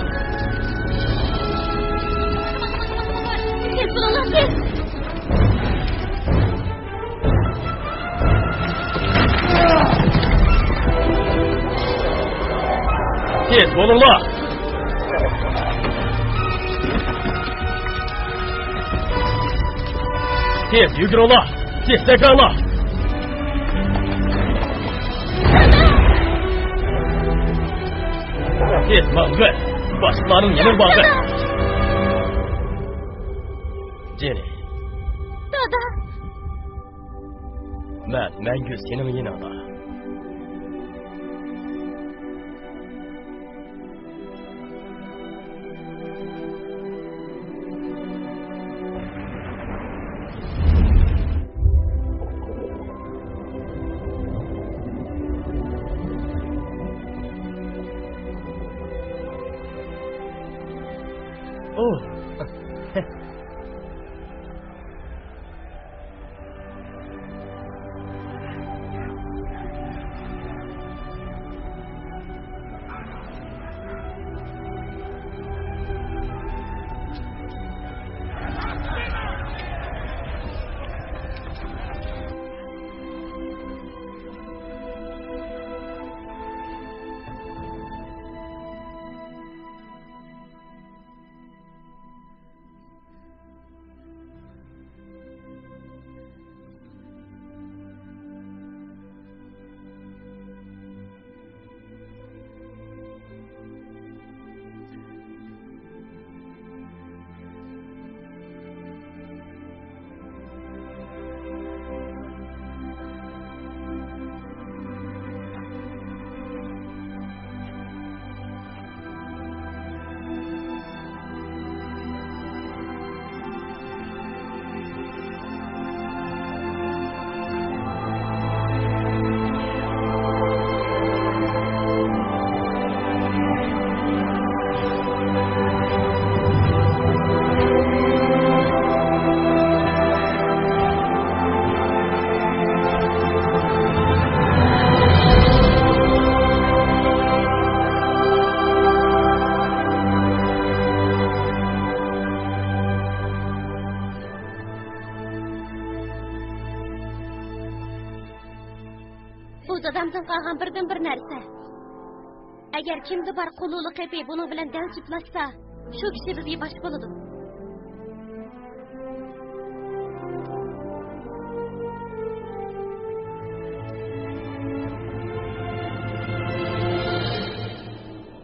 تېز بولۇڭلار، تېز. تېز بولۇڭلار! تېز يۈگۈرۈڭلار! تېز سەكرەڭلار! تېز ماڭغىن! باشقىلارنىڭ يېنىغا بارغىن! جېنى. دادا! مەن مەڭگۈ سېنىڭ يېنىڭدا. ئوھ. بۇ دادامدىن قالغان بىردىنبىر نەرسە. ئەگەر كىمدە بار قۇلۇلۇق قېپى بۇنىڭ بىلەن دەل جۈپلاشسا، شۇ كىشى بىزگە باش بولىدۇ.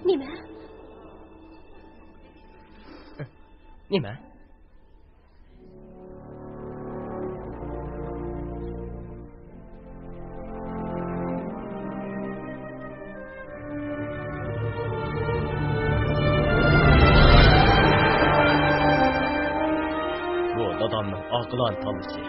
نېمە؟ نېمە؟ بۇ دادامنىڭ ئاقىلانە تاللىشى.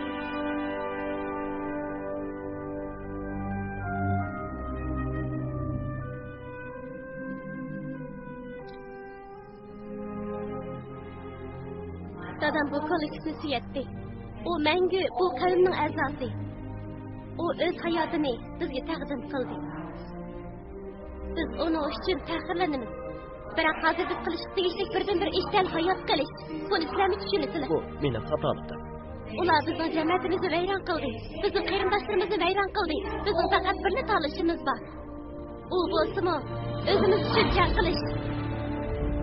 دادام بۇ كوللېكتىپنى سۆيەتتى. ئۇ مەڭگۈ بۇ قەۋمنىڭ ئەزاسى. ئۇ ئۆز ھاياتىنى بىزگە تەقدىم قىلدى. بىز ئۇنىڭ ئۈچۈن پەخىرلىنىمىز. بىراق ھازىر بىز قىلىشقا تېگىشلىك بىردىنبىر ئىش دەل ھايات قېلىش. بۇنى سىلەرمۇ چۈشىنىسىلەر. بۇ مېنىڭ خاتالىقىم. ئۇلار بىزنىڭ جەمەتىمىزنى ۋەيران قىلدى. بىزنىڭ قېرىنداشلىرىمىزنى ۋەيران قىلدى. بىزنىڭ پەقەت بىرلا تاللىشىمىز بار. ئۇ بولسىمۇ، ئۆزىمىز ئۈچۈن جەڭ قىلىش.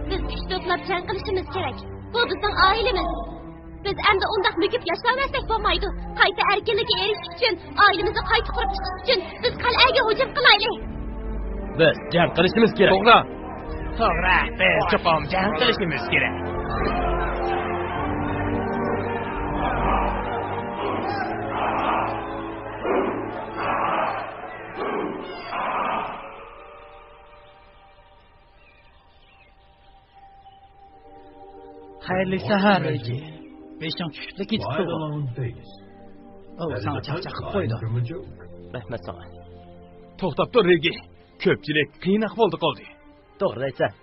بىز كۈچ توپلاپ جەڭ قىلىشىمىز كېرەك. بۇ بىزنىڭ ئائىلىمىز. بىز ئەمدى ئۇنداق مۆكۈپ ياشاۋەرسەك بولمايدۇ. قايتا ئەركىنلىككە ئېرىشىش ئۈچۈن، ئائىلىمىزنى قايتا قۇرۇپ چىقىش ئۈچۈن بىز قەلئەگە ھۇجۇم قىلايلى. بىز جەڭ قىلىشىمىز كېرەك. توغرا. توغرا، بىز چوقۇم جەڭ قىلىشىمىز كېرەك. خەيرلىك سەھەر، رېجى. بېشىڭ چۈشۈپلا كېتىپتىغۇ. ئۇ ساڭا چاقچاق قىلىپ قويدى. رەھمەت ساڭا. توختاپ تۇر، رېگى. كۆپچىلىك قىيىن ئەھۋالدا قالدى. توغرا دەيسەن.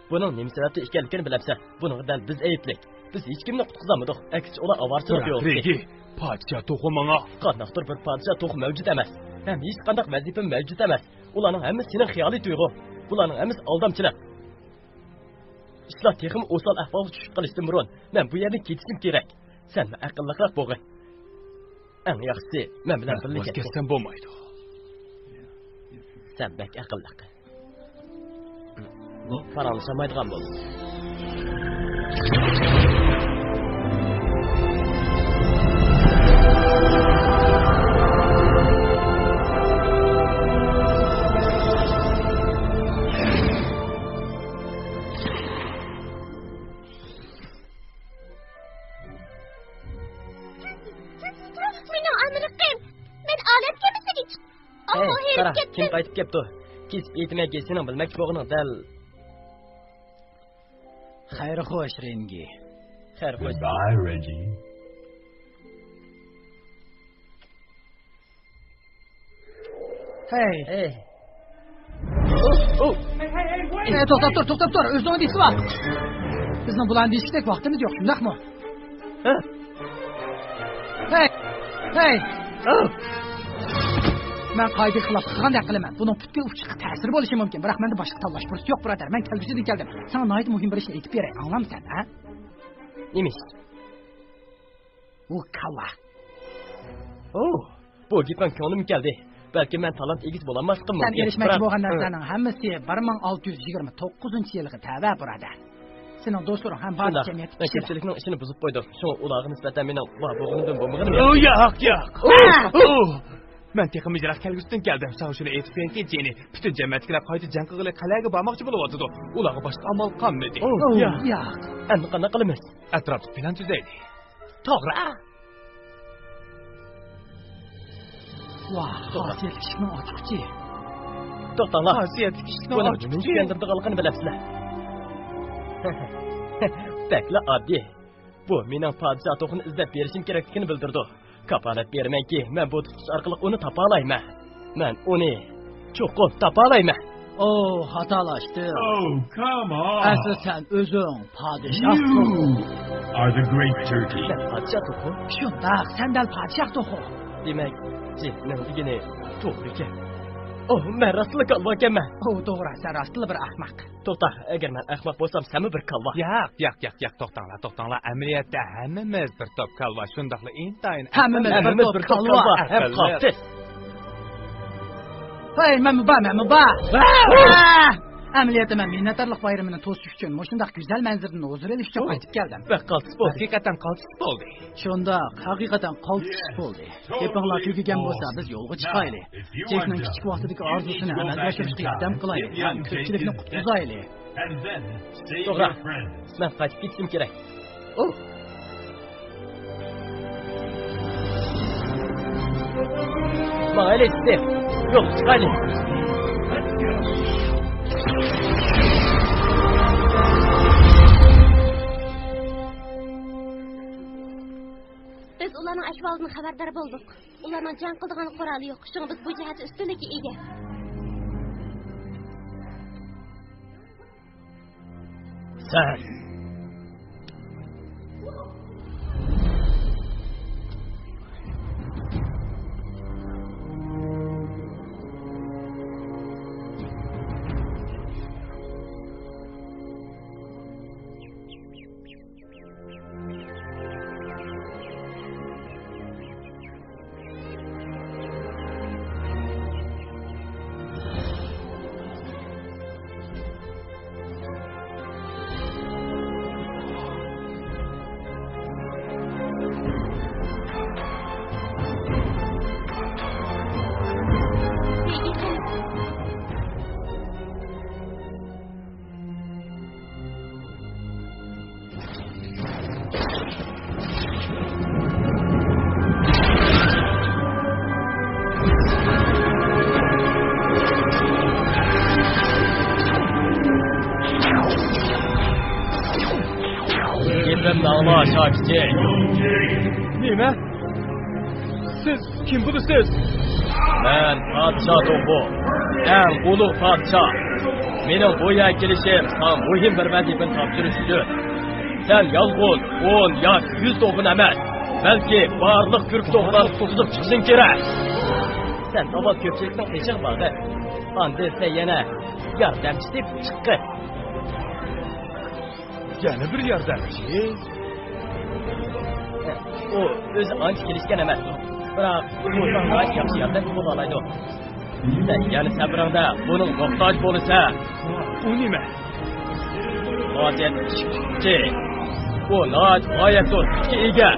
بۇنىڭ نېمە سەۋەبتىن ئىكەنلىكىنى بىلەمسەن؟ بۇنىڭغا دەل بىز ئەيىبلىك. بىز ھېچكىمنى قۇتقۇزالمىدۇق. ئەكسىچە، ئۇلار ئاۋارىچىلىق يولىدىكى. رېگى، پادىشاھ توخۇ ماڭا. قانداقتۇر بىر پادىشاھ توخۇ مەۋجۇت ئەمەس. ھەم ھېچقانداق ۋەزىپىمۇ مەۋجۇت ئەمەس. ئۇلارنىڭ ھەممىسى سېنىڭ خىيالىي تۇيغۇڭ. بۇلارنىڭ ھەممىسى ئالدامچىلىق. ئىشلار تېخىمۇ ئوسال ئەھۋالغا چۈشۈپ قېلىشتىن بۇرۇن، مەن بۇ يەردىن كېتىشىم كېرەك. سەنمۇ ئەقىللىقراق بولغىن. ئەڭ ياخشىسى، مەن بىلەن بىللە كەتكىن. ۋاز كەتسەم بولمايدۇ. سەن بەك ئەقىللىق. پاراڭلىشالمايدىغان بولدۇم. مېنىڭ ئامرىقىم. مەن ئالەم كېمىسىگە چىق-، ئاھۇ، ھېي، ھېرىپ قارا، كەتتىم. كىم قايتىپ كەپتۇ؟ كېسىپ ئېيتىمەنكى، سېنىڭ بىلمەكچى بولغىنىڭ دەل. خەير خوش، رېنگى. خەير خوش. Goodbye, Reggie. ھەي. ھەي. ئۇ، ئۇ. ھەي، توختاپ تۇر، توختاپ تۇر. ئۆزۈڭنى دېسىۋال. بىزنىڭ بۇلارنى دېيىشلىك ۋاقتىمىز يوق، شۇنداقمۇ؟ ھە؟ ھەي. ھەي. ئۇ. مەن قائىدىگە خىلاپلىق قىلغاندەك قىلىمەن. بۇنىڭ پۈتكۈل ئۇچۇشقا تەسىرى بولۇشى مۇمكىن. بىراق مەندە باشقا تاللاش پۇرسىتى يوق، بۇرادەر. مەن كەلگۈسىدىن كەلدىم. ساڭا ناھايىتى مۇھىم بىر ئىشنى ئېيتىپ بېرەي. ئاڭلامسەن، ھە؟ نېمە ئىش؟ ئۇ كاللا. ئوھ، بۇ گېپىڭ كۆڭلۈمگە كەلدى. بەلكىم مەن تالانت ئىگىسى بولالماسلىقىم مۇمكىن. سەن ئېرىشمەكچى بولغان نەرسىلەرنىڭ ھەممىسى بىر مىڭ ئالتە يۈز يىگىرمە توققۇزىنچى يىلغا تەۋە، بۇرادەر. سېنىڭ دوستلىرىڭ ھەم بارلىق جەمئىيەتتىكى كىشىلەر. شۇنداق. مەن كۆپچىلىكنىڭ ئىشىنى بۇزۇپ قويدۇم. شۇڭا ئۇلارغا نىسبەتەن مېنىڭ بار بولغىنىمدىن بولمىغىنىم ياخشى. ئۇ، ياق، ياق. ئۇ، ئۇ. مەن تېخىمۇ يىراق كەلگۈسىدىن كەلدىم. ساڭا شۇنى ئېيتىپ قويايكى، جېنى، پۈتۈن جەمەتتىكىلەر قايتا جەڭ قىلغىلى قەلئەگە بارماقچى بولۇۋاتىدۇ. ئۇلارغا باشقا ئامال قالمىدى. ئۇ، ئۇ، ياق. ياق. ئەمدى قانداق قىلىمىز؟ ئەتراپلىق پىلان تۈزەيلى. توغرا. ۋاھ، توغرا. خاسىيەتلىك ئىشىكنىڭ ئاچقۇچى. توختاڭلار. خاسىيەتلىك ئىشىكنىڭ ئاچقۇچى. بۇنىڭ نېمىنى چۈشەندۈرىدىغانلىقىنى بىلەمسىلەر؟ بەكلا ئاددىي. بۇ مېنىڭ پادىشاھ توخۇنى ئىزدەپ بېرىشىم كېرەكلىكىنى بىلدۈرىدۇ. كاپالەت بېرىمەنكى، مەن بۇ تۇتقۇچ ئارقىلىق ئۇنى تاپالايمەن. مەن ئۇنى چوقۇم تاپالايمەن. ئوھ، خاتالاشتىم. Oh, come on. ئەسلى سەن ئۆزۈڭ پادىشاھ توخۇ. You are the great turkey. سەن پادىشاھ توخۇ؟ شۇنداق، سەن دەل پادىشاھ توخۇ. دېمەك، جېننىڭ دېگىنى توغرا ئىكەن. ئوھ، مەن راستلا كالۋا ئىكەنمەن. ئوھ، توغرا، سەن راستلا بىر ئەخمەق. توختا، ئەگەر مەن ئەخمەق بولسام، سەنمۇ بىر كالۋا. ياق، ياق، ياق، ياق، توختاڭلار، توختاڭلار. ئەمەلىيەتتە ھەممىمىز بىر توپ كالۋا، شۇنداقلا ئىنتايىن ھەممىمىز بىر توپ كالۋا. ھەم قاتتىق. ھەي، مەنمۇ بار، مەنمۇ بار. ئەمەلىيەتتە مەن مىننەتدارلىق بايرىمىنى توسۇش ئۈچۈن مۇشۇنداق گۈزەل مەنزىرىدىن ھۇزۇر ئېلىش ئۈچۈن قايتىپ كەلدىم. بەك قالتىس بولدى. ھەقىقەتەن قالتىس بولدى. شۇنداق، ھەقىقەتەن قالتىس بولدى. گېپىڭلار تۈگىگەن بولسا، بىز يولغا چىقايلى. جېكنىڭ كىچىك ۋاقتىدىكى ئارزۇسىنى ئەمەلگە ئاشۇرۇشقا ياردەم قىلايلى ھەم كۆپچىلىكنى قۇتقۇزايلى. توغرا. مەن قايتىپ كېتىشىم كېرەك. ئۇ. ماڭايلى، سىزدى. يولغا چىقايلى. بىز ئۇلارنىڭ ئەھۋالىدىن خەۋەردار بولدۇق. ئۇلارنىڭ جەڭ قىلىدىغان قورالى يوق، شۇڭا بىز بۇ جەھەتتە ئۈستۈنلۈككە ئىگە. سەن. گېپىمنى ئاڭلا، شاكىچى. نېمە؟ سىز كىم بولىسىز؟ مەن پادىشاھ توخۇ. ئەڭ ئۇلۇغ پادىشاھ. مېنىڭ بۇ يەرگە كېلىشىم ساڭا مۇھىم بىر ۋەزىپىنى تاپشۇرۇش ئۈچۈن. سەن يالغۇز ئون ياكى يۈز توخۇنى ئەمەس، بەلكى بارلىق كۈركە توخۇلارنى قۇتقۇزۇپ چىقىشىڭ كېرەك. سەن ئاۋۋال كۆپچىلىكنىڭ قېشىغا بارغىن. ئاندىن سەن يەنە ياردەمچى تېپىپ چىققىن. يەنە بىر ياردەمچى؟ ئۇ ئۆزى ئانچە كېلىشكەن ئەمەس. بىراق ئۇ ساڭا ياخشى ياردەم بولالايدۇ. سەن يەنە سەپىرىڭدە بۇنىڭ موھتاج بولىسەن. ئۇ نېمە؟ خاجەت ئىشقچى. ئۇ ناھايىتى غايەت زور كۈچكە ئىگە.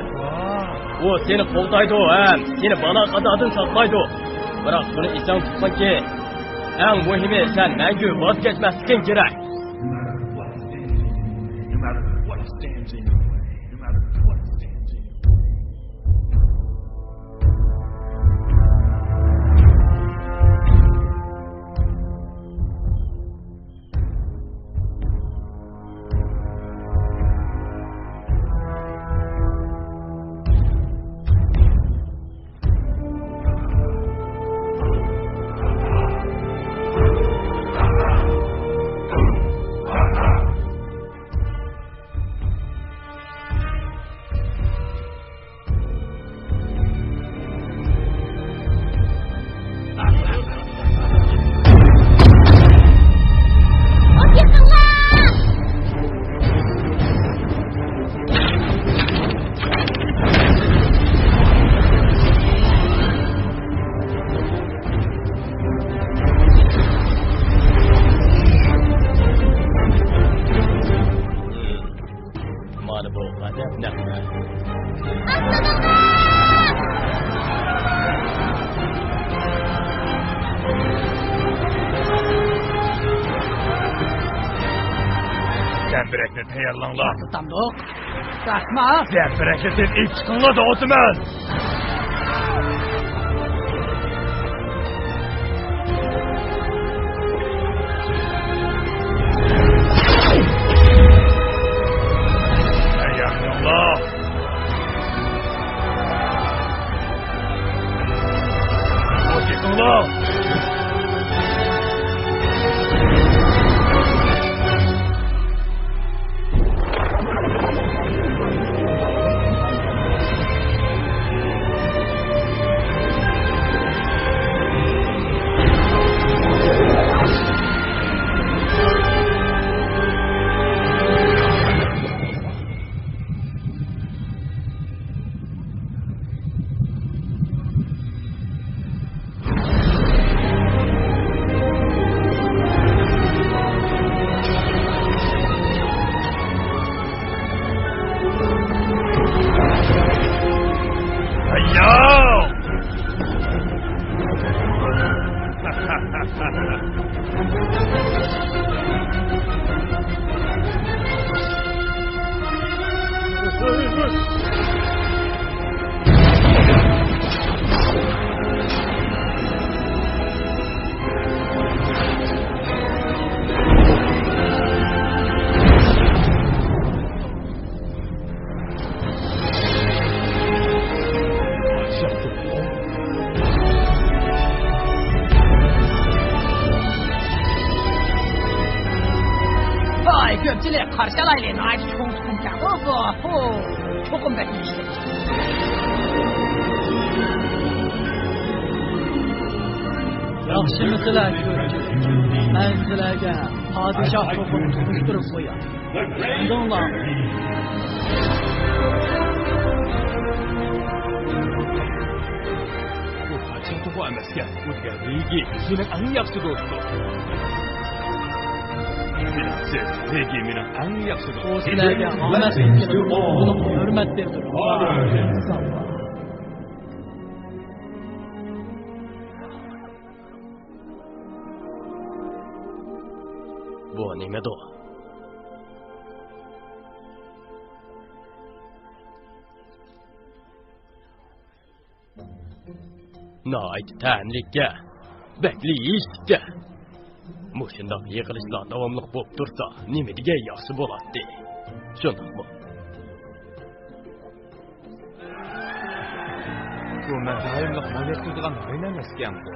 ئۇ سېنى قوغدايدۇ ھەم سېنى بالا-قازادىن ساقلايدۇ. بىراق شۇنى ئېسىڭدە تۇتقىنكى، ئەڭ مۇھىمى سەن مەڭگۈ ۋاز كەچمەسلىكىڭ كېرەك. مانا بۇ غەزەپ نەقلى. زەمبىرەكنى تەييارلاڭلار. تۇتامدۇق. راستما؟ زەمبىرەكنى تېز ئېلىپ چىقىڭلار دەۋاتىمەن. ۋاي، كۆپچىلىك، قارشى ئالايلى، ناھايىتى چوڭ تۇخۇمكەن بۇ. ھو، چوقۇم بەك يېيىشلىك. ياخشىمۇسىلەر كۆپچىلىك؟ مەن سىلەرگە پادىشاھ تۇخۇمىنى تونۇشتۇرۇپ قوياي. ئاڭلاڭلار. بۇ پادىشاھ تۇخۇمى ئەمەسكەن. ئۇ دېگەن رېگى، مېنىڭ ئەڭ ياخشى دوستۇم. بىلەمسىز، رېگى مېنىڭ ئەڭ ياخشى دوستۇم. ئۇ سىلەرگە ئامەتلىك كېلىدۇ. ئۇنىڭغا ھۆرمەت بىلدۈرۈڭ. بۇ نېمىدۇ؟ ناھايىتى تەملىككەن، بەكلا يېيىشلىككەن. مۇشۇنداق يىغىلىشلار داۋاملىق بولۇپ تۇرسا، نېمە دېگەن ياخشى بولاتتى. شۇنداقمۇ؟ بۇ مەن دائىملىق مول يەتكۈزىدىغان ھايناڭ ئەسكەن بۇ.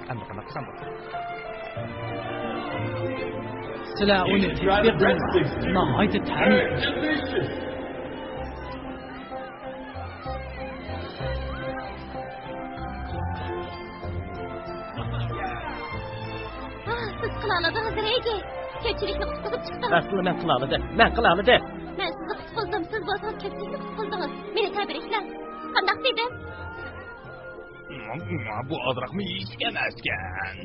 ئەمدى قانداق قىلسام بولىدۇ؟ سىلەر ئۇنى تېتىپ بېقىڭلار. ناھايىتى تەملىك. ئاھ، سىز قىلالىدىڭىز، رېگگى. كۆپچىلىكنى قۇتقۇزۇپ چىقتىڭىز. ئەسلى مەن قىلالىدىم. مەن قىلالىدىم. مەن سىزنى قۇتقۇزدۇم، سىز بولسىڭىز كۆپچىلىكنى قۇتقۇزدىڭىز. مېنى تەبرىكلەڭ. قانداق دېدىم؟ بۇ ئازراقمۇ يېيىشلىك ئەمەسكەن.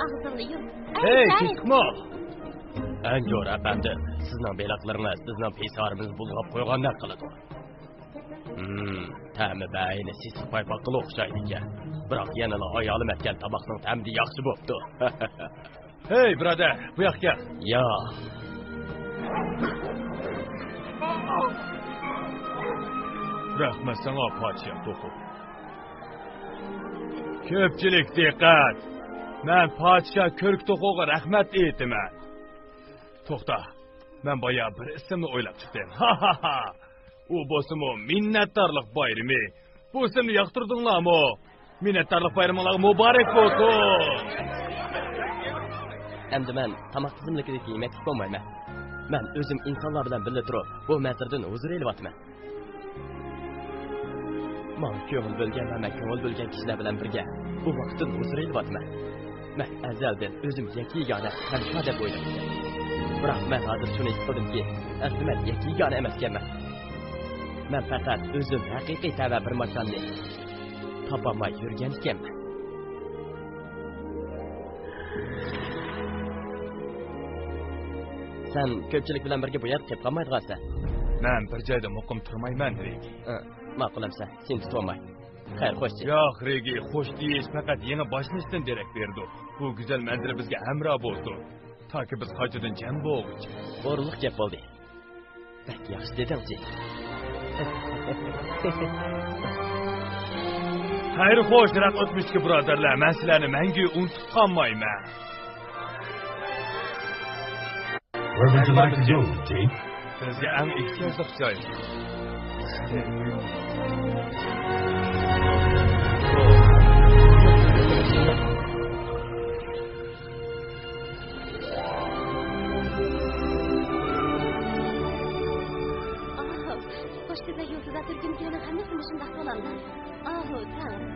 ئاغزىڭنى يۇم. ھەي، ئەي، كىچىك مو! ئەنجور ئەپەندى، سىزنىڭ بېلىقلىرىڭىز بىزنىڭ پىسارىمىزنى بۇلغاپ قويغاندەك قىلىدۇ. ھىم، تەمى بەئەينى سېسىق پايپاققىلا ئوخشايدىكەن. بىراق يەنىلا ئايالىم ئەتكەن تاماقنىڭ تەمىدىن ياخشى بوپتۇ. ھەي، بۇرادەر، بۇ ياققا كەل. يا. رەھمەت ساڭا، پادىشاھ توخۇ. كۆپچىلىك دىققەت! مەن پادىشاھ كۆركە توخۇغا رەھمەت ئېيتىمەن. توختا، مەن بايا بىر ئىسىمنى ئويلاپ چىقتىم. ھا ھا ھا! ئۇ بولسىمۇ مىننەتدارلىق بايرىمى. بۇ ئىسىمنى ياقتۇردۇڭلارمۇ؟ مىننەتدارلىق بايرىمىڭلارغا مۇبارەك بولسۇن! ئەمدى مەن تاماق تىزىملىكىدىكى يېمەكلىك بولمايمەن. مەن ئۆزۈم ئىنسانلار بىلەن بىللە تۇرۇپ، بۇ مەنزىرىدىن ھۇزۇر ئېلىۋاتىمەن. ماڭا كۆڭۈل بۆلگەن ۋە مەن كۆڭۈل بۆلگەن كىشىلەر بىلەن بىرگە بۇ ۋاقىتتىن ھۇزۇر ئېلىۋاتىمەن. مەن ئەزەلدىن ئۆزۈم يەككە يېگانە ھەم شاد دەپ ئويلايتتىم. بىراق مەن ھازىر شۇنى ھېس قىلدىمكى، ئەسلى مەن يەككە يېگانە ئەمەسكەنمەن. مەن پەقەت ئۆزۈم ھەقىقىي تەۋە بىر ماكاننى تاپالماي يۈرگەن ئىكەنمەن. سەن كۆپچىلىك بىلەن بىرگە بۇ يەردە قېلىپ قالمايدىغانسەن. مەن بىر جايدا مۇقىم تۇرمايمەن، رېگگى. ئە، ماقۇل ئەمسە، سېنى تۇتۇۋالماي. خەير، خوشچى. ياق، رېگگى، خوش دېيىش پەقەت يېڭى باشلىنىشتىن دېرەك بېرىدۇ. بۇ گۈزەل مەنزىرە بىزگە ھەمراھ بولسۇن، تاكى بىز قايتىدىن جەم بولغۇچە. ئورۇنلۇق گەپ بولدى. بەك ياخشى دېدىڭ، جېك. خەير خوش، يىراق ئۆتمۈشتىكى بۇرادەرلەر، مەن سىلەرنى مەڭگۈ ئۇنتۇپ قالمايمەن. Where would you like to go, Jake? سىزگە ئەڭ ئېھتىياجلىق جاي. ئاھ، خوش كۈنلەر يۇلتۇزلار تۈركۈمكىنىڭ ھەممىسى مۇشۇنداق بولامدۇ؟ ئاھۇ، تەڭرىم.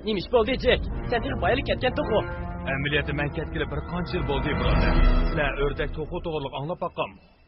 نېمە ئىش بولدى، جېك؟ سەن تېخى بايىلا كەتكەنتۇققۇ؟ ئەمەلىيەتتە مەن كەتكىلى بىر قانچە يىل بولدى، بۇرادەر. سىلەر ئۆردەك توخۇ توغرىلىق ئاڭلاپ باققانمۇ؟